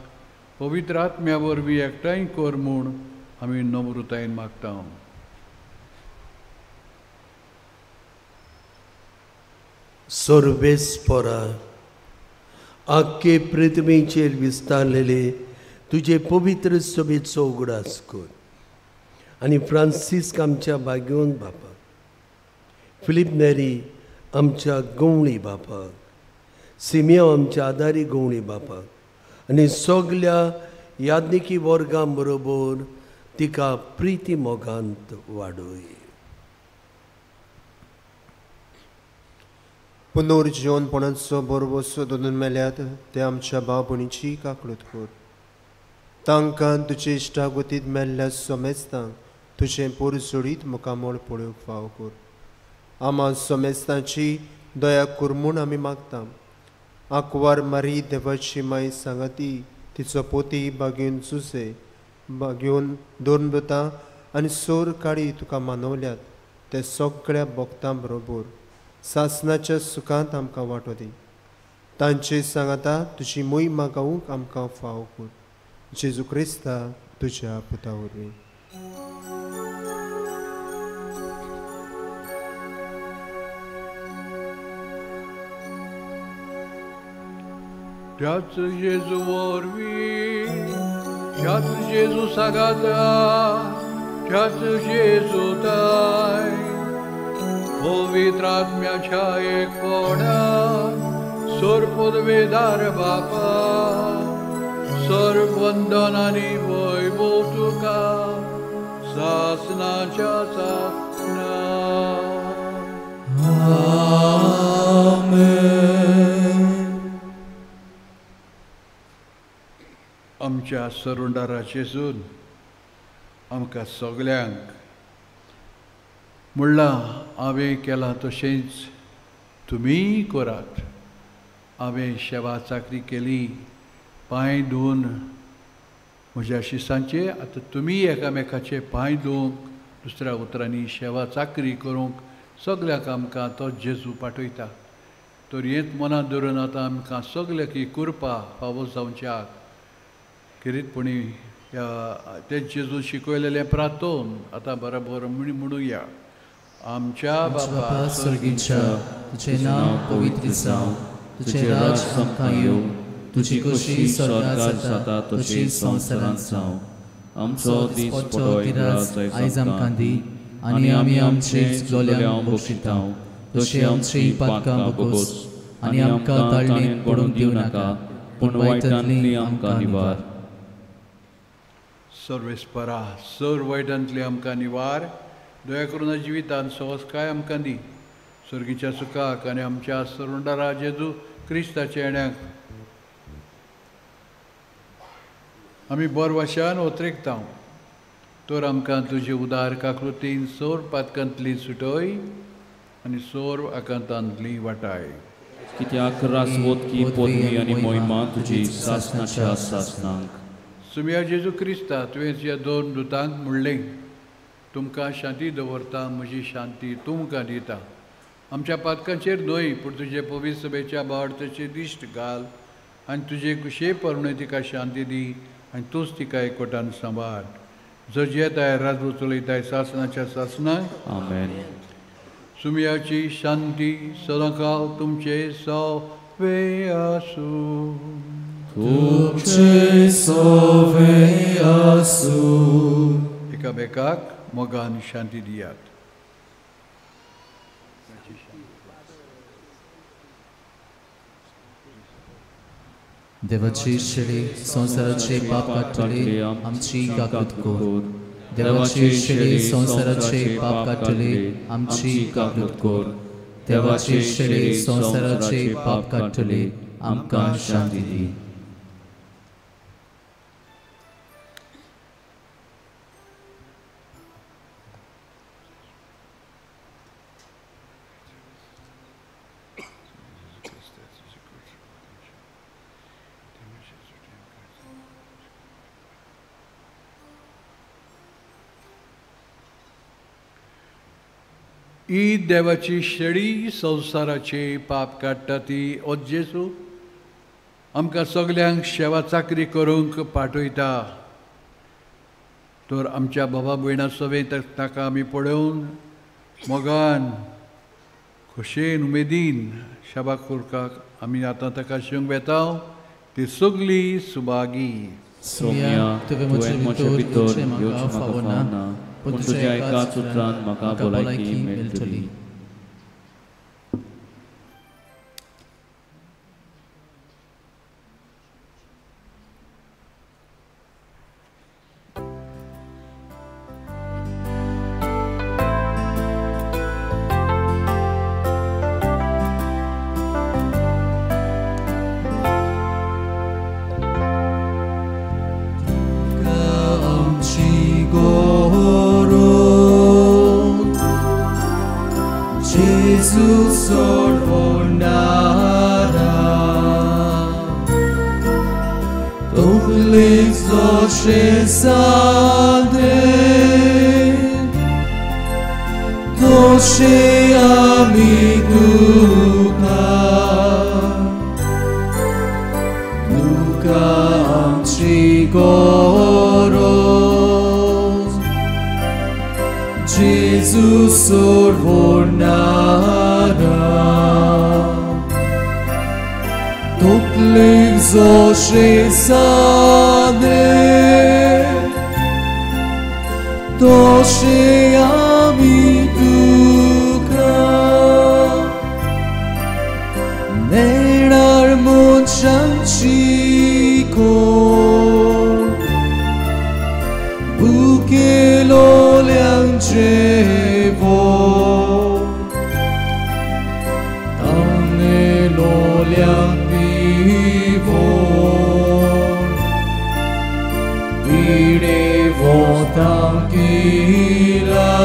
पवित्र आत्म्या वरवीं एकठांय कर म्हूण आमी नम्रतायेन मागता। सर्वेस्परा, आख्खे पृथ्वीचेर विस्तारलेले तुजे पवित्र सभेचो उगडास कर आनी फ्रांसिस्क आमच्या भाग्योन बापाक, फिलीप नेरी आमच्या गवळी बापाक, सिमियो आमच्या आदारी गवळी बापाक आनी सगल्या याज्ञिकी वर्गां बरोबर तिका प्रिती मोगांत वाडय। पुनर्जिवनपणाचो बरवसो दोनून मेल्यात ते आमच्या भाव भयणीची काकळूत कर, तांकां तुजे इश्टागतींत मेल्ल्या समेस्तांक तुजें पोरजोडीत मुखामळ पळोवंक फावो कर। आमा समेस्तांची दया कर म्हूण आमी मागता। आंकवार मारी देवाची माय सांगाती तिचो पोती बागेवन जुसे बागेवन दोन आनी सोर काळी तुका मानवल्यात ते सगळ्या भक्तां बरोबर सासनाच्या सुखांत आमकां वांटो दी। तांचे सांगाता तुजी मोहिमा गावूंक आमकां फाव कर. जेजू क्रिस्ता तुज्या पुता वरवीं. त्याच जेजू वरवीं, त्याच जेजू सागाता, त्याच जेजू ताय पवित्र आत्म्याच्या एकपणान सर पदवेदार बापा सर वंदन आनी वैभव तुका सासनाच्या सासना. आमच्या सरुंडारा जेजून आमकां सगल्यांक म्हणलां, हांवें केलां तशेंच तुमीय करात. हांवें शेवा चाकरी केली, पांय धुवन म्हज्या शिसांचे, आतां तुमी एकामेकाचे पांय धुवंक, दुसऱ्या उतरांनी शेवा चाकरी करूंक सगल्यांक आमकां तो जेजू पाठयता. तर हेंच मनांत धरून आतां आमकां सगल्यांक ही कृपा फावो जावच्याक खेरीतपणी ह्या ते जेजू शिकयलेलें प्रातोन आतां बरोबर म्हणुया. आमच्या बापा स्वर्गीच्या, तुजें नांव पवित्र जावं, तुजें राज आमकां येवं, तुजी खोशी स्वर्गांत जाता तशी संवसारांत जावं. आमचो दिसपट्टो दिरास आयज आमकां दी आनी आमी आमचे चुकलोल्यांक बक्षिता तशी आमची पातकां बगोस आनी आमकां ताळणेंत पडूंक दिवं नाका, पूण वायटांतली आमकां निवार. सर्वेस्परा सर वायटांतली आमकां निवार. दया करून जिवितान सहजकाय आमकां दी. सर्गीच्या सुखाक आनी आमच्या सरुंडारा जेजू क्रिस्ताच्या येण्याक आमी बरवाशान ओतरेकता. तर आमकां तुजे उदार काकृतीन सोर पातकांतली सुटय आनी सोर आकांतांतली वाटाय. कित्याक रासवोतकी पदवी आनी मोहिमा तुजी सासनाच्या सासनाक. सुमिया जेजू क्रिस्ता, तुवें तुज्या दोन दुतांक म्हणलें, तुमकां शांती दवरता, म्हजी शांती तुमकां दिता. आमच्या पातकांचेर न्हय पूण तुजे पवित्र सभेच्या भावार्थाची दिश्ट घाल आनी तुजे कुशे परणे तिका शांती दी आनी तूंच तिका एकवटान सांबाळ. जजयताय राजू चलयताय सासनाच्या सासनाक. आमेन. सुमियाची शांती सदांकाल तुमचे सवे आसूं. तुमचे सवे आसूं. एकामेकाक मोगान शांती दियात. देवाची शेळी संवसाराचे पाप काडटले आमची काकूत कर. देवाची शेळी संवसाराचे पाप काडटले आमची काकूत कर. देवाची शेळी संवसाराचे पाप काडटले आमकां शांती दी. ही देवाची शेळी संवसाराचे पाप काडटा ती ओ जेजू आमकां सगल्यांक शेवा चाकरी करूंक पाठयता. तर आमच्या बाबा भयणा सवें ताका आमी पळोवन मोगान खोशयेन उमेदीन शेवा करपाक आमी आतां ताका शिवंक वेता. ती सगली सुभागी. सोम्या, तुवें म्हजे भितर येवचें म्हाका फावना, पूण तुज्या एकाच उतरान म्हाका भलायकी मेळटली. आमची गरज जेजू सोडवणारा तकलेक जशें सादें तशें आमी तुका नेणार मनशांची कोण भुकेलोल्यांक जेवण तानेलोल्यांक पिवण पिडेवंतांक इलाज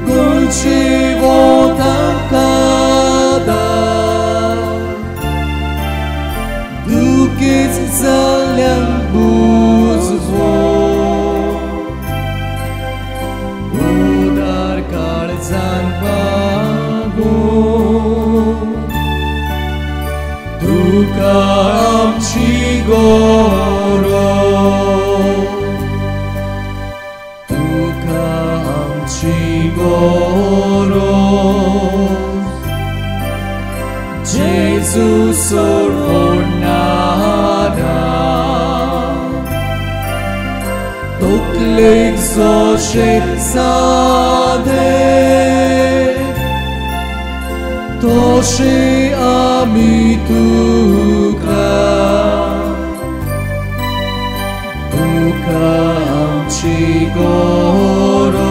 गरजेवंतांक आदार दुखेस्त जाल्ल्यांक बुजवण उदार काळजान बागोवन तुका आमची गरज तुका आमची गरज जेजू सोडवणारा तकलेक जशें सादें तशें आमी तुका तुका आमची गरज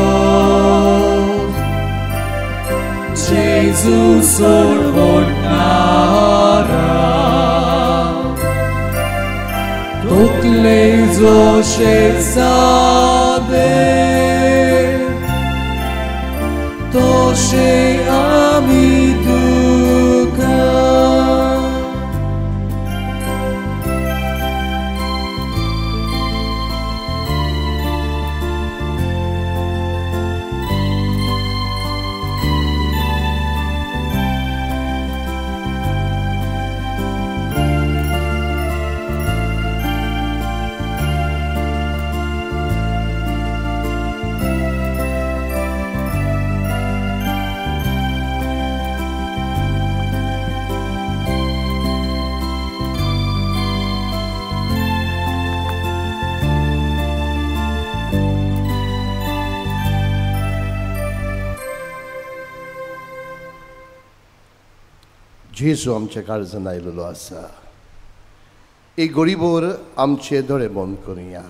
जेजू सोडवणारा तकलेक जशें सादें तशें आमी तुका. जेजू आमच्या काळजान आयलेलो आसा. एक गोडीभर आमचे दोळे बंद करुया.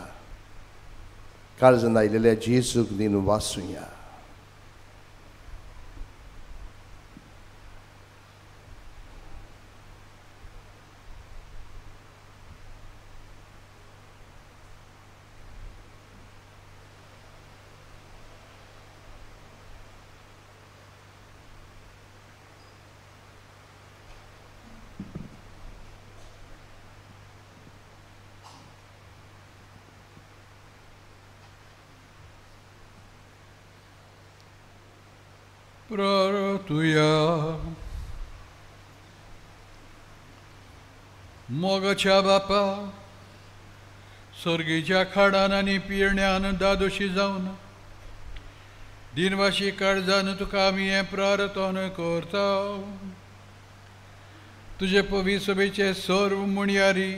काळजान आयलेल्या जेजूक दिन वाचुया. प्रार्थुया. मोगाच्या बापा, सर्गीच्या खाडान आनी पियण्यान दादोशी जावन दिनवाशी काळजान तुका आमी हें प्रार्थना करता. तुजे पवी सभेचे सर्व मुणयारी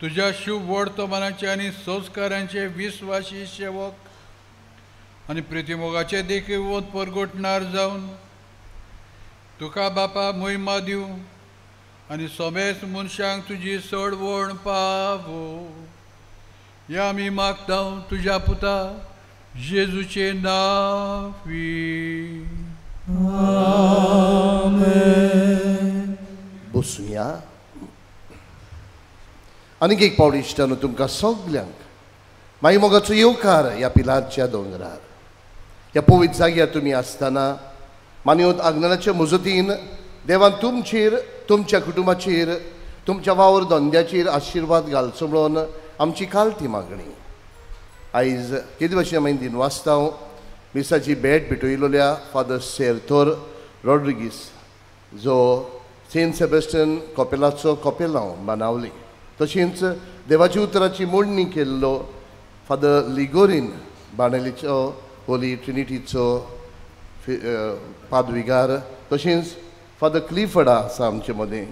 तुज्या शुभ वर्तमानाचे आनी संस्कारांचे विस्वासी सेवक आनी प्रितीमोगाचे देखीवंत परगटणार जावन तुका बापा मोहिमा दिवं आनी समेस्त मनशांक तुजी सडवण पावो. ह्या आमी मागता तुज्या पुता जेजूचे नांवी. आमेन. बसुया. आनीक एक पावट इश्टानो तुमकां सगल्यांक माई मोगाचो येवकार ह्या पिलारच्या दोंगरार ह्या पवित्र जाग्यार तुमी आसतना मानवत आग्नेलाच्या मजतीन देवान तुमचेर, तुमच्या कुटुंबाचेर, तुमच्या वावर धंद्याचेर आशिर्वाद घालचो म्हणून आमची कालती मागणी. आयज केदी भाशेन आमी दिन वाचता मिसाची भेट भेटयलोल्या फादर सेर्थोर रॉड्रिगीस जो सेंट सेबेस्टियन कॉपेलाचो कॉपेलांव बानावली, तशेंच देवाची उतराची मोडणी केल्लो फादर लिगोरीन बाणावलीचो होली ट्रिनिटीचो पादविगार, तशेंच फादर क्लिफर्डा आसा आमचे मदें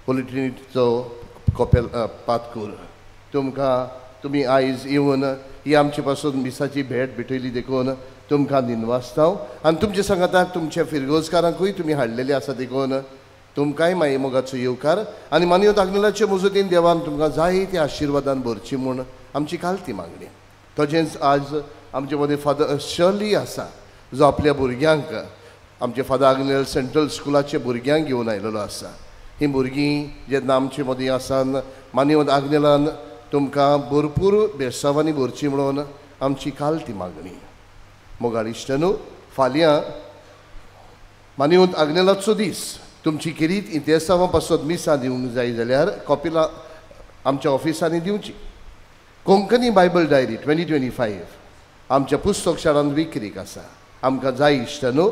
होली ट्रिनिटीचो कॉपेल पातकूर. तुमकां तुमी आयज येवन ही आमचे पासून मिसाची भेट भेटयली देखून तुमकां दिनवासतांव आनी तुमचे सांगाताक तुमच्या फिरगोजकारांकूय तुमी हाडलेले आसा देखून तुमकांय माई मोगाचो येवकार आनी मानयो आग्नेलाचे मुजतीन देवान तुमकां जायते आशिर्वादान भरची म्हूण आमची कालती मागणी. तशेंच आज आमचे मदीं फादर शर्ली आसा जो आपल्या भुरग्यांक आमचे फादर आग्नेल सेंट्रल स्कुलाचे भुरग्यांक घेवन आयलेलो आसा. हीं भुरगीं जेन्ना आमचे मदीं आसान मानयो आग्नेलान तुमकां भरपूर बेसांवांनी भरची म्हणून आमची कालती मागणी. मोगाळ इश्टांनो, फाल्यां मानयो आग्नेलाचो दीस. तुमची खेरीत इतिहासां पासत मिसां दिवंक जाय जाल्यार कॉपिला आमच्या ऑफिसांनी दिवची. कोंकणी बायबल डायरी 2025 आमच्या पुस्तक शाळांत विक्रीक आसा. आमकां जाय इश्टांनो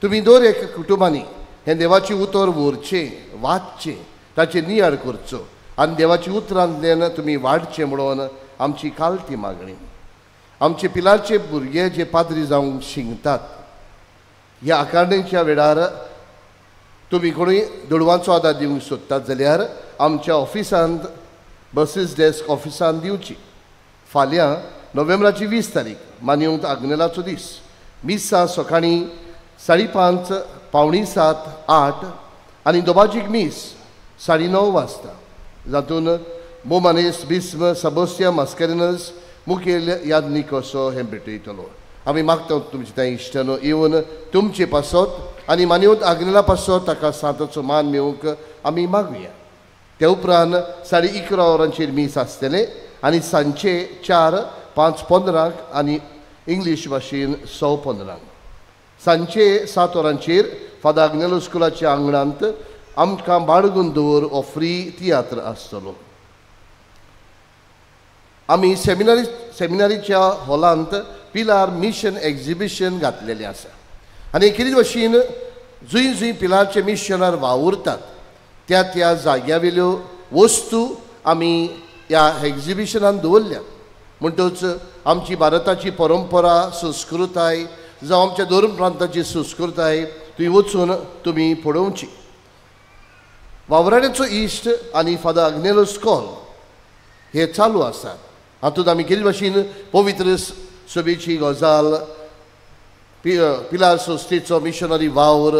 तुमी दर एक कुटुंबांनी हें देवाचें उतर व्हरचें, वाचचें, ताचेर नियाळ करचो आनी देवाच्या उतरांतल्यान तुमी वाडचें म्हणून आमची कालती मागणी. आमचे पिलारचे भुरगे जे पाद्री जावंक शिंकतात ह्या आकारणेच्या वेळार तुमी कोणूय दुडवांचो आदार दिवंक सोदतात जाल्यार आमच्या ऑफिसांत बसीस डेस्क ऑफिसांत दिवची. फाल्यां नोव्हेंबराची 20 तारीख मानयो आग्नेलाचो दीस. मिसां सकाळीं 5:30, 6:45, 8 आनी दोबाजीक मीस 9:30 वाजता, जातून मोमानेस बिस्म सबोस्तिया मास्केरिनस मुखेल यादनीक असो हें भेटयतलो. आमी मागता तुमचे त्या इश्टानो येवन तुमचे पासत आनी मानयो आग्नेला पासत ताका सांताचो मान मेळोवंक आमी मागुया. त्या उपरांत 11:30 वरांचेर मीस आसतलें आनी सांजचे 4, 5, 15 आनी इंग्लीश भाशेन 1:15. सांजचे 7 वरांचेर फादर आग्नेलो स्कुलाच्या आंगणांत आमकां बाळगून दवर हो फ्री तियात्र आसतलो. आमी सेमिनारीच्या हॉलांत पिलार मिशन एक्झिबिशन घातलेलें आसा आनी खेरीत भाशेन जंय जंय पिलारचे मिशनार वावुरतात त्या त्या जाग्यावेल्यो वस्तू आमी ह्या एक्झिबिशनान दवरल्यात. म्हणटच आमची भारताची परंपरा, संस्कृताय जावं आमच्या धर्म प्रांताची संस्कृताय थंय वचून तुमी पळोवची. वावराड्याचो इश्ट आनी फादर आग्नेलो स्कॉल हे चालू आसात. हातूंत आमी खेरीत भाशेन पवित्र सभेची गजाल, पिलार संस्थेचो मिशनरी वावर,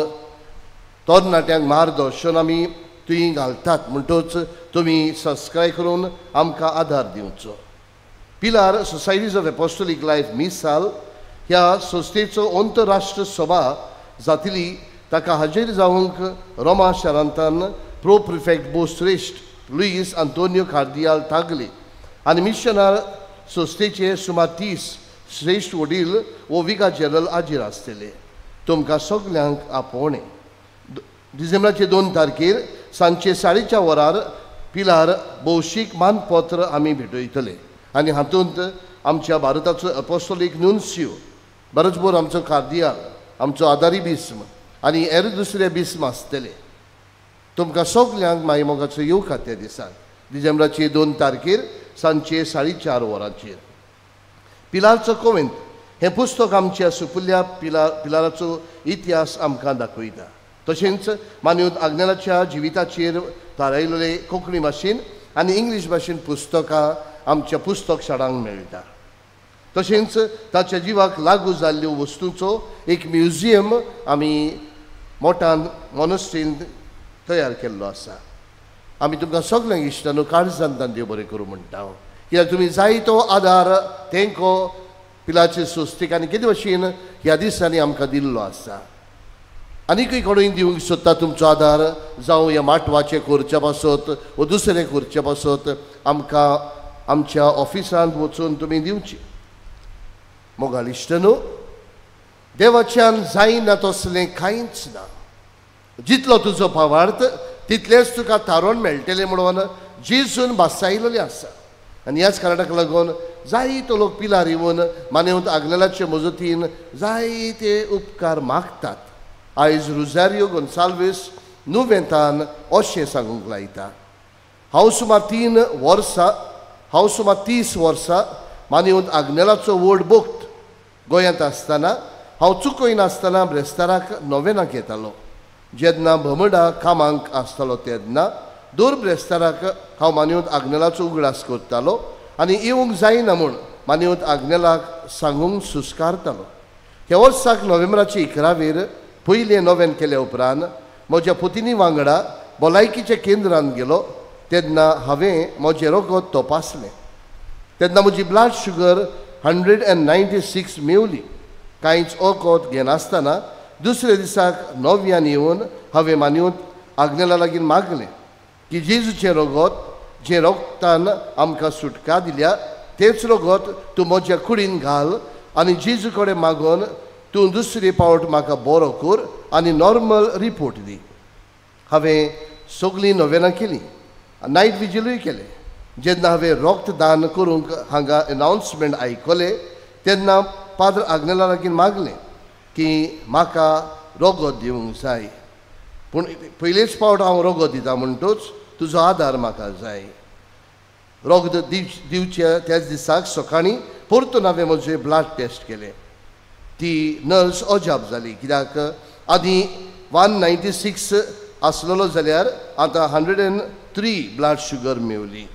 तरणाट्यांक मार्गदर्शन आमी थंय घालतात. म्हणटच तुमी सबस्क्रायब करून आमकां आदार दिवचो. Pilar societies of apostolic life मिसाल ह्या संस्थेचो अंतरराष्ट्रीय सभा जातली ताका हाजीर जावंक रोमा शारांतल्यान प्रो प्रिफेक्ट बोश्रेश्ठ लुईस आंतोनियो कार्दियाल तागले आनी मिशनार संस्थेचे सुमार 30 श्रेश्ठ वडील वो विगा जनरल हाजीर आसतले. तुमकां सगल्यांक आपोवणें. डिसेंबराचे 2 तारखेर सांजचे 4:30 वरार पिलार भौशीक मानपत्र आमी भेटयतले आनी हातूंत आमच्या भारताचो एपोस्टोलीक नुन्सियो, बरोबर आमचो कार्दियाल, आमचो आदारी बिस्म आनी हेर दुसरे बिस्म आसतले. तुमकां सगल्यांक माई मोगाचो येवकार त्या दिसाक डिसेंबराचे 2 तारखेर सांजचे 4:30 वरांचेर. पिलारचो कोवेंत हें पुस्तक आमच्या सुपुल्ल्या पिलाराचो इतिहास आमकां दाखयता. तशेंच मानयो आग्नेलाच्या जिविताचेर थारायलेले कोंकणी भाशेन आनी इंग्लीश भाशेन पुस्तकां आमच्या पुस्तक शाळांक मेळटा. तशेंच ताच्या जिवाक लागू जाल्ल्यो वस्तूंचो एक म्युझियम आमी मोटान मोनस्ट्रीन तयार केल्लो आसा. आमी तुमकां सगल्यांक इश्टांनो काळजांत देव बरें करूं म्हणटा, कित्याक तुमी जाय तो आदार तेंको पिलाचे संस्थेक आनी कितें भाशेन ह्या दिसांनी आमकां दिल्लो आसा. आनीकूय कोणूय दिवंक सोदता तुमचो आदार, जावं ह्या माटवाचें करच्या पासत वो दुसरें करचे पासत आमकां आमच्या ऑफिसांत वचून तुमी दिवची. मोगाळ इश्टांनो, देवाच्यान जायना तसलें कांयच ना. जितलो तुजो भावार्थ तितलेंच तुका थारोवन मेळटलें म्हणून जेजून भासायलेलें आसा. आनी ह्याच कारणाक लागून जायतो लोक पिलार येवन मानेवंत आग्नेलाचे मजतीन जायते उपकार मागतात. आयज रुजारियो गोन्साल्वीस नुवेंतान अशें सांगूंक लायता. हांव सुमार 3 वर्सां हांव सुमार 30 वर्सां मानयेवंत आग्नेलाचो व्हड भक्त. गोंयांत आसतना हांव चुकयनासतना ब्रेस्ताराक नोवेनाक येतालो. जेन्ना भमडा कामांक आसतालो तेन्ना दर ब्रेस्ताराक हांव मानयेवंत आग्नेलाचो उगडास करतालो आनी येवंक जायना म्हूण मानयेवंत आग्नेलाक सांगूंक सुस्कारतालो. ह्या वर्साक नोव्हेंबराचे 11वेर पयलें नोवेन केल्या उपरांत म्हज्या पुतिनी वांगडा भलायकीच्या केंद्रांत गेलो तेन्ना हांवें म्हजें रगत तपासलें. तेन्ना म्हजी ब्लड शुगर 196 मेवली. कांयच वखद घेनासतना दुसऱ्या दिसाक नव्यान येवन हांवें मानयेवंत आग्नेला लागीं मागलें की जेजूचें रगत जें रगतान आमकां सुटका दिल्या तेंच रगत तूं म्हज्या कुडीन घाल आनी जेजू कडेन मागून तूं दुसरे पावट म्हाका बरो कर आनी नॉर्मल रिपोर्ट दी. हांवें सगळीं नोवेनां केलीं, नायट विजिलूय केलें. जेन्ना हांवें रक्तदान करूंक हांगा एनावन्समेंट आयकलें तेन्ना पाद्र आग्नेला लागीं मागलें की म्हाका रगत दिवंक जाय, पूण पयलेच पावट हांव रगत दिता म्हणटूच तुजो आदार म्हाका जाय. रगत दिवच्या त्याच दिसाक सकाळीं परतून हांवें म्हजें ब्लड टेस्ट केलें. ती नर्स अजाप जाली कित्याक आदीं 196 आसलेलो जाल्यार आतां 103 ब्लड शुगर मेवली.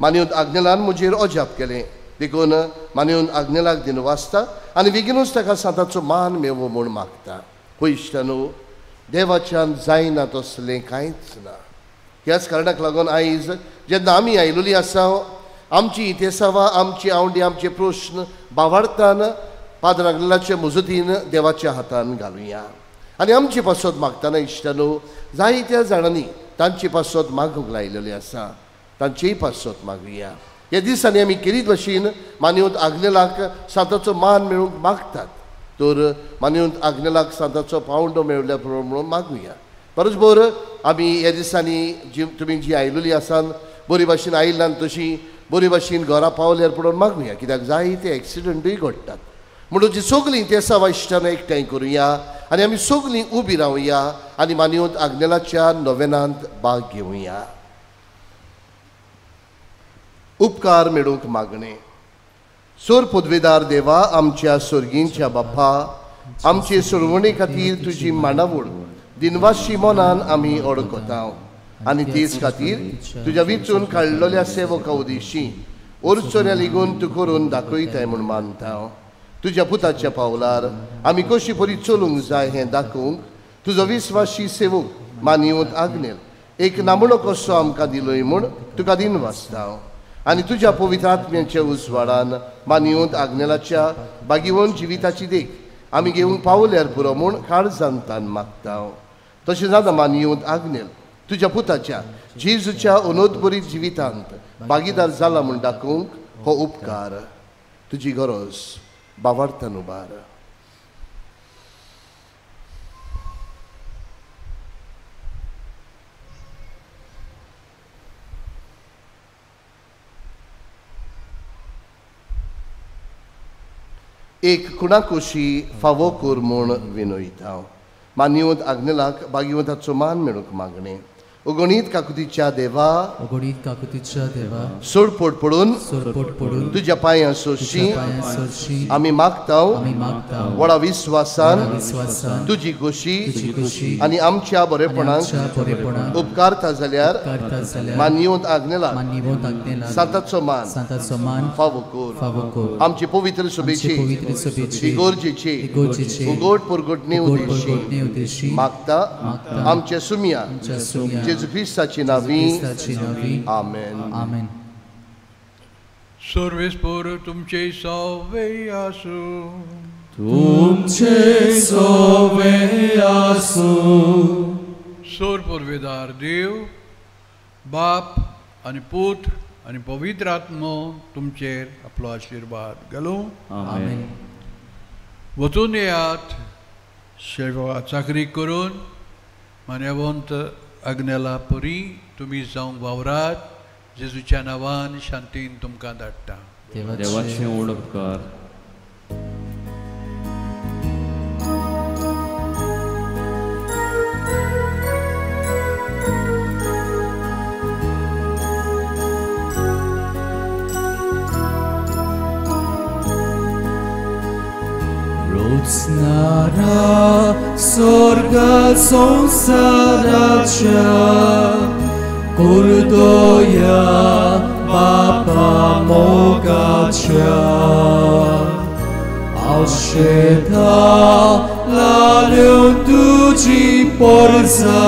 मानयेवंत आग्नेलान म्हजेर अजाप केलें देखून मानयेवंत आग्नेलाक दिन वाचता आनी बेगीनूच ताका सांताचो मान मेवो म्हूण मागता. पयश्टानू देवाच्यान जायना तसलें कांयच ना. ह्याच कारणाक लागून आयज जेन्ना आमी आयलोली आसा आमची इतिहासावा आमची आवडी आमचे प्रश्न बावार्थान पाद्र आग्नेलाचे मजतीन देवाच्या हातान घालुया आनी आमची पासत मागतना इश्टानू जायत्या जाणांनी तांचे पासत मागूंक लायलेली आसा तांचेय पासत मागुया. ह्या दिसांनी आमी केरीत भशेन मानयेवंत आग्नेलाक सांताचो मान मेळूंक मागतात तर मानयेवंत आग्नेलाक सांताचो पावंडो मेळ्ळ्या म्हणून मागुया. बरोबर आमी ह्या दिसांनी जी तुमी जी आयलोली आसात बरी भाशेन आयिल्ल्यान तशी बरी भाशेन घरा पावल्यार पडून मागुया कित्याक जायते एक्सिडंटूय घडटात. म्हणून जी सगळीं तेसावा इश्टान एकठांय करुया आनी आमी सगळीं उबी रावया आनी मानयेवंत आग्नेलाच्या नोवेनांत भाग घेवया. उपकार मेळूंक मागणें. सोर पदवेदार देवा आमच्या सोर्गींच्या बाप्पा आमचे सोडवणे खातीर तुजी मांडावळ दिनवाशी मनान आमी अडकता आनी तेच खातीर तुज्या विचून काडलेल्या सेवका उदेशी ओरचोऱ्या लिगून तूं करून दाखयताय म्हूण मानता. तुज्या पुताच्या पावलार आमी कशी परी चलूंक जाय हें दाखोवंक तुजो विस्वाशी सेवक मानयेवंत आग्नेल एक नामणो कसो आमकां दिलोय म्हूण तुका दिनवासता आनी तुज्या पवित्र आत्म्याच्या उजवाडान मानयेवंत आग्नेलाच्या बागीवन जिविताची देख आमी घेवंक पावल्यार पुरो म्हूण काळजान तान मागता. तशें जाता मानयेवंत आग्नेल तुज्या पुताच्या जेजूच्या अनोदबरीत जिवितांत भागीदार जाला म्हूण दाखोवंक हो उपकार तुजी गरज बावार्थान उबार. एक कुणाकुशी फावो कर म्हूण विनयता. मानयेवंत आग्नेलाक बागीवंताचो मान मेळूंक मागणें. अगणीत काकुतीच्या देवा अगणीत काकुतीच्या देवा सोडपोट पडून तुज्या पांयां सोशी आमी मागता व्हडा विस्वासान तुजी खोशी आनी आमच्या बरेपणाक उपकारता जाल्यार मानयेवंत आग्नेलाक सांताचो मान फावो कर. आमचे पवित्र सभेची इगोर्जेची उगोट पुरगोटणे उद्देशी मागता आमच्या सुमिया जेजू क्रिस्ताची नावी आमेन. आमेन. सर्वेस्पोर तुमचे सवे आसूं. तुमचे सवे आसूं. सोर पुर्वेदार देव बाप आनी पूत आनी पवित्र आत्मो तुमचेर आपलो आशिर्वाद घालूं. आमेन. वचून येयात सेवा चाकरी करून मान्यवंत आग्नेला परी तुमी जावंक वावरात. जेजूच्या नांवान शांतीन तुमकां धाडटा. देवाचे व्हड उपकार. उचनारा स्वर्गा संवसाराच्या कुर्दोया बापा मोगाच्या आशेता लाल्यो तुजी Porsa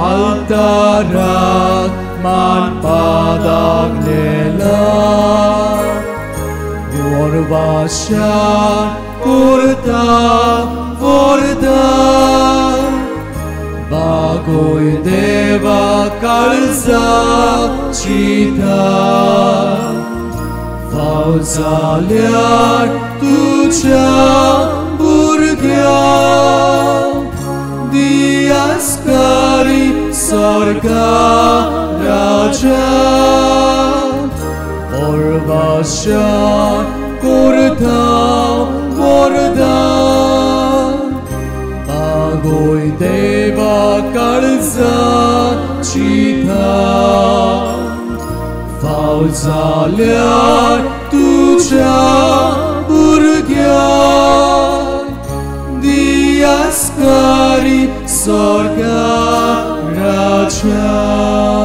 altarak manpadagnela Yorvaşa kurta vorda Bagoy deva kalza chita Fauzalyar tuja burgya Diaskari Sorga Raja Orvasha Kurta Vorda Bagoy Deva Kalza Chita Fauzalyar Tuja Burgya Diaskari Sorga Raja.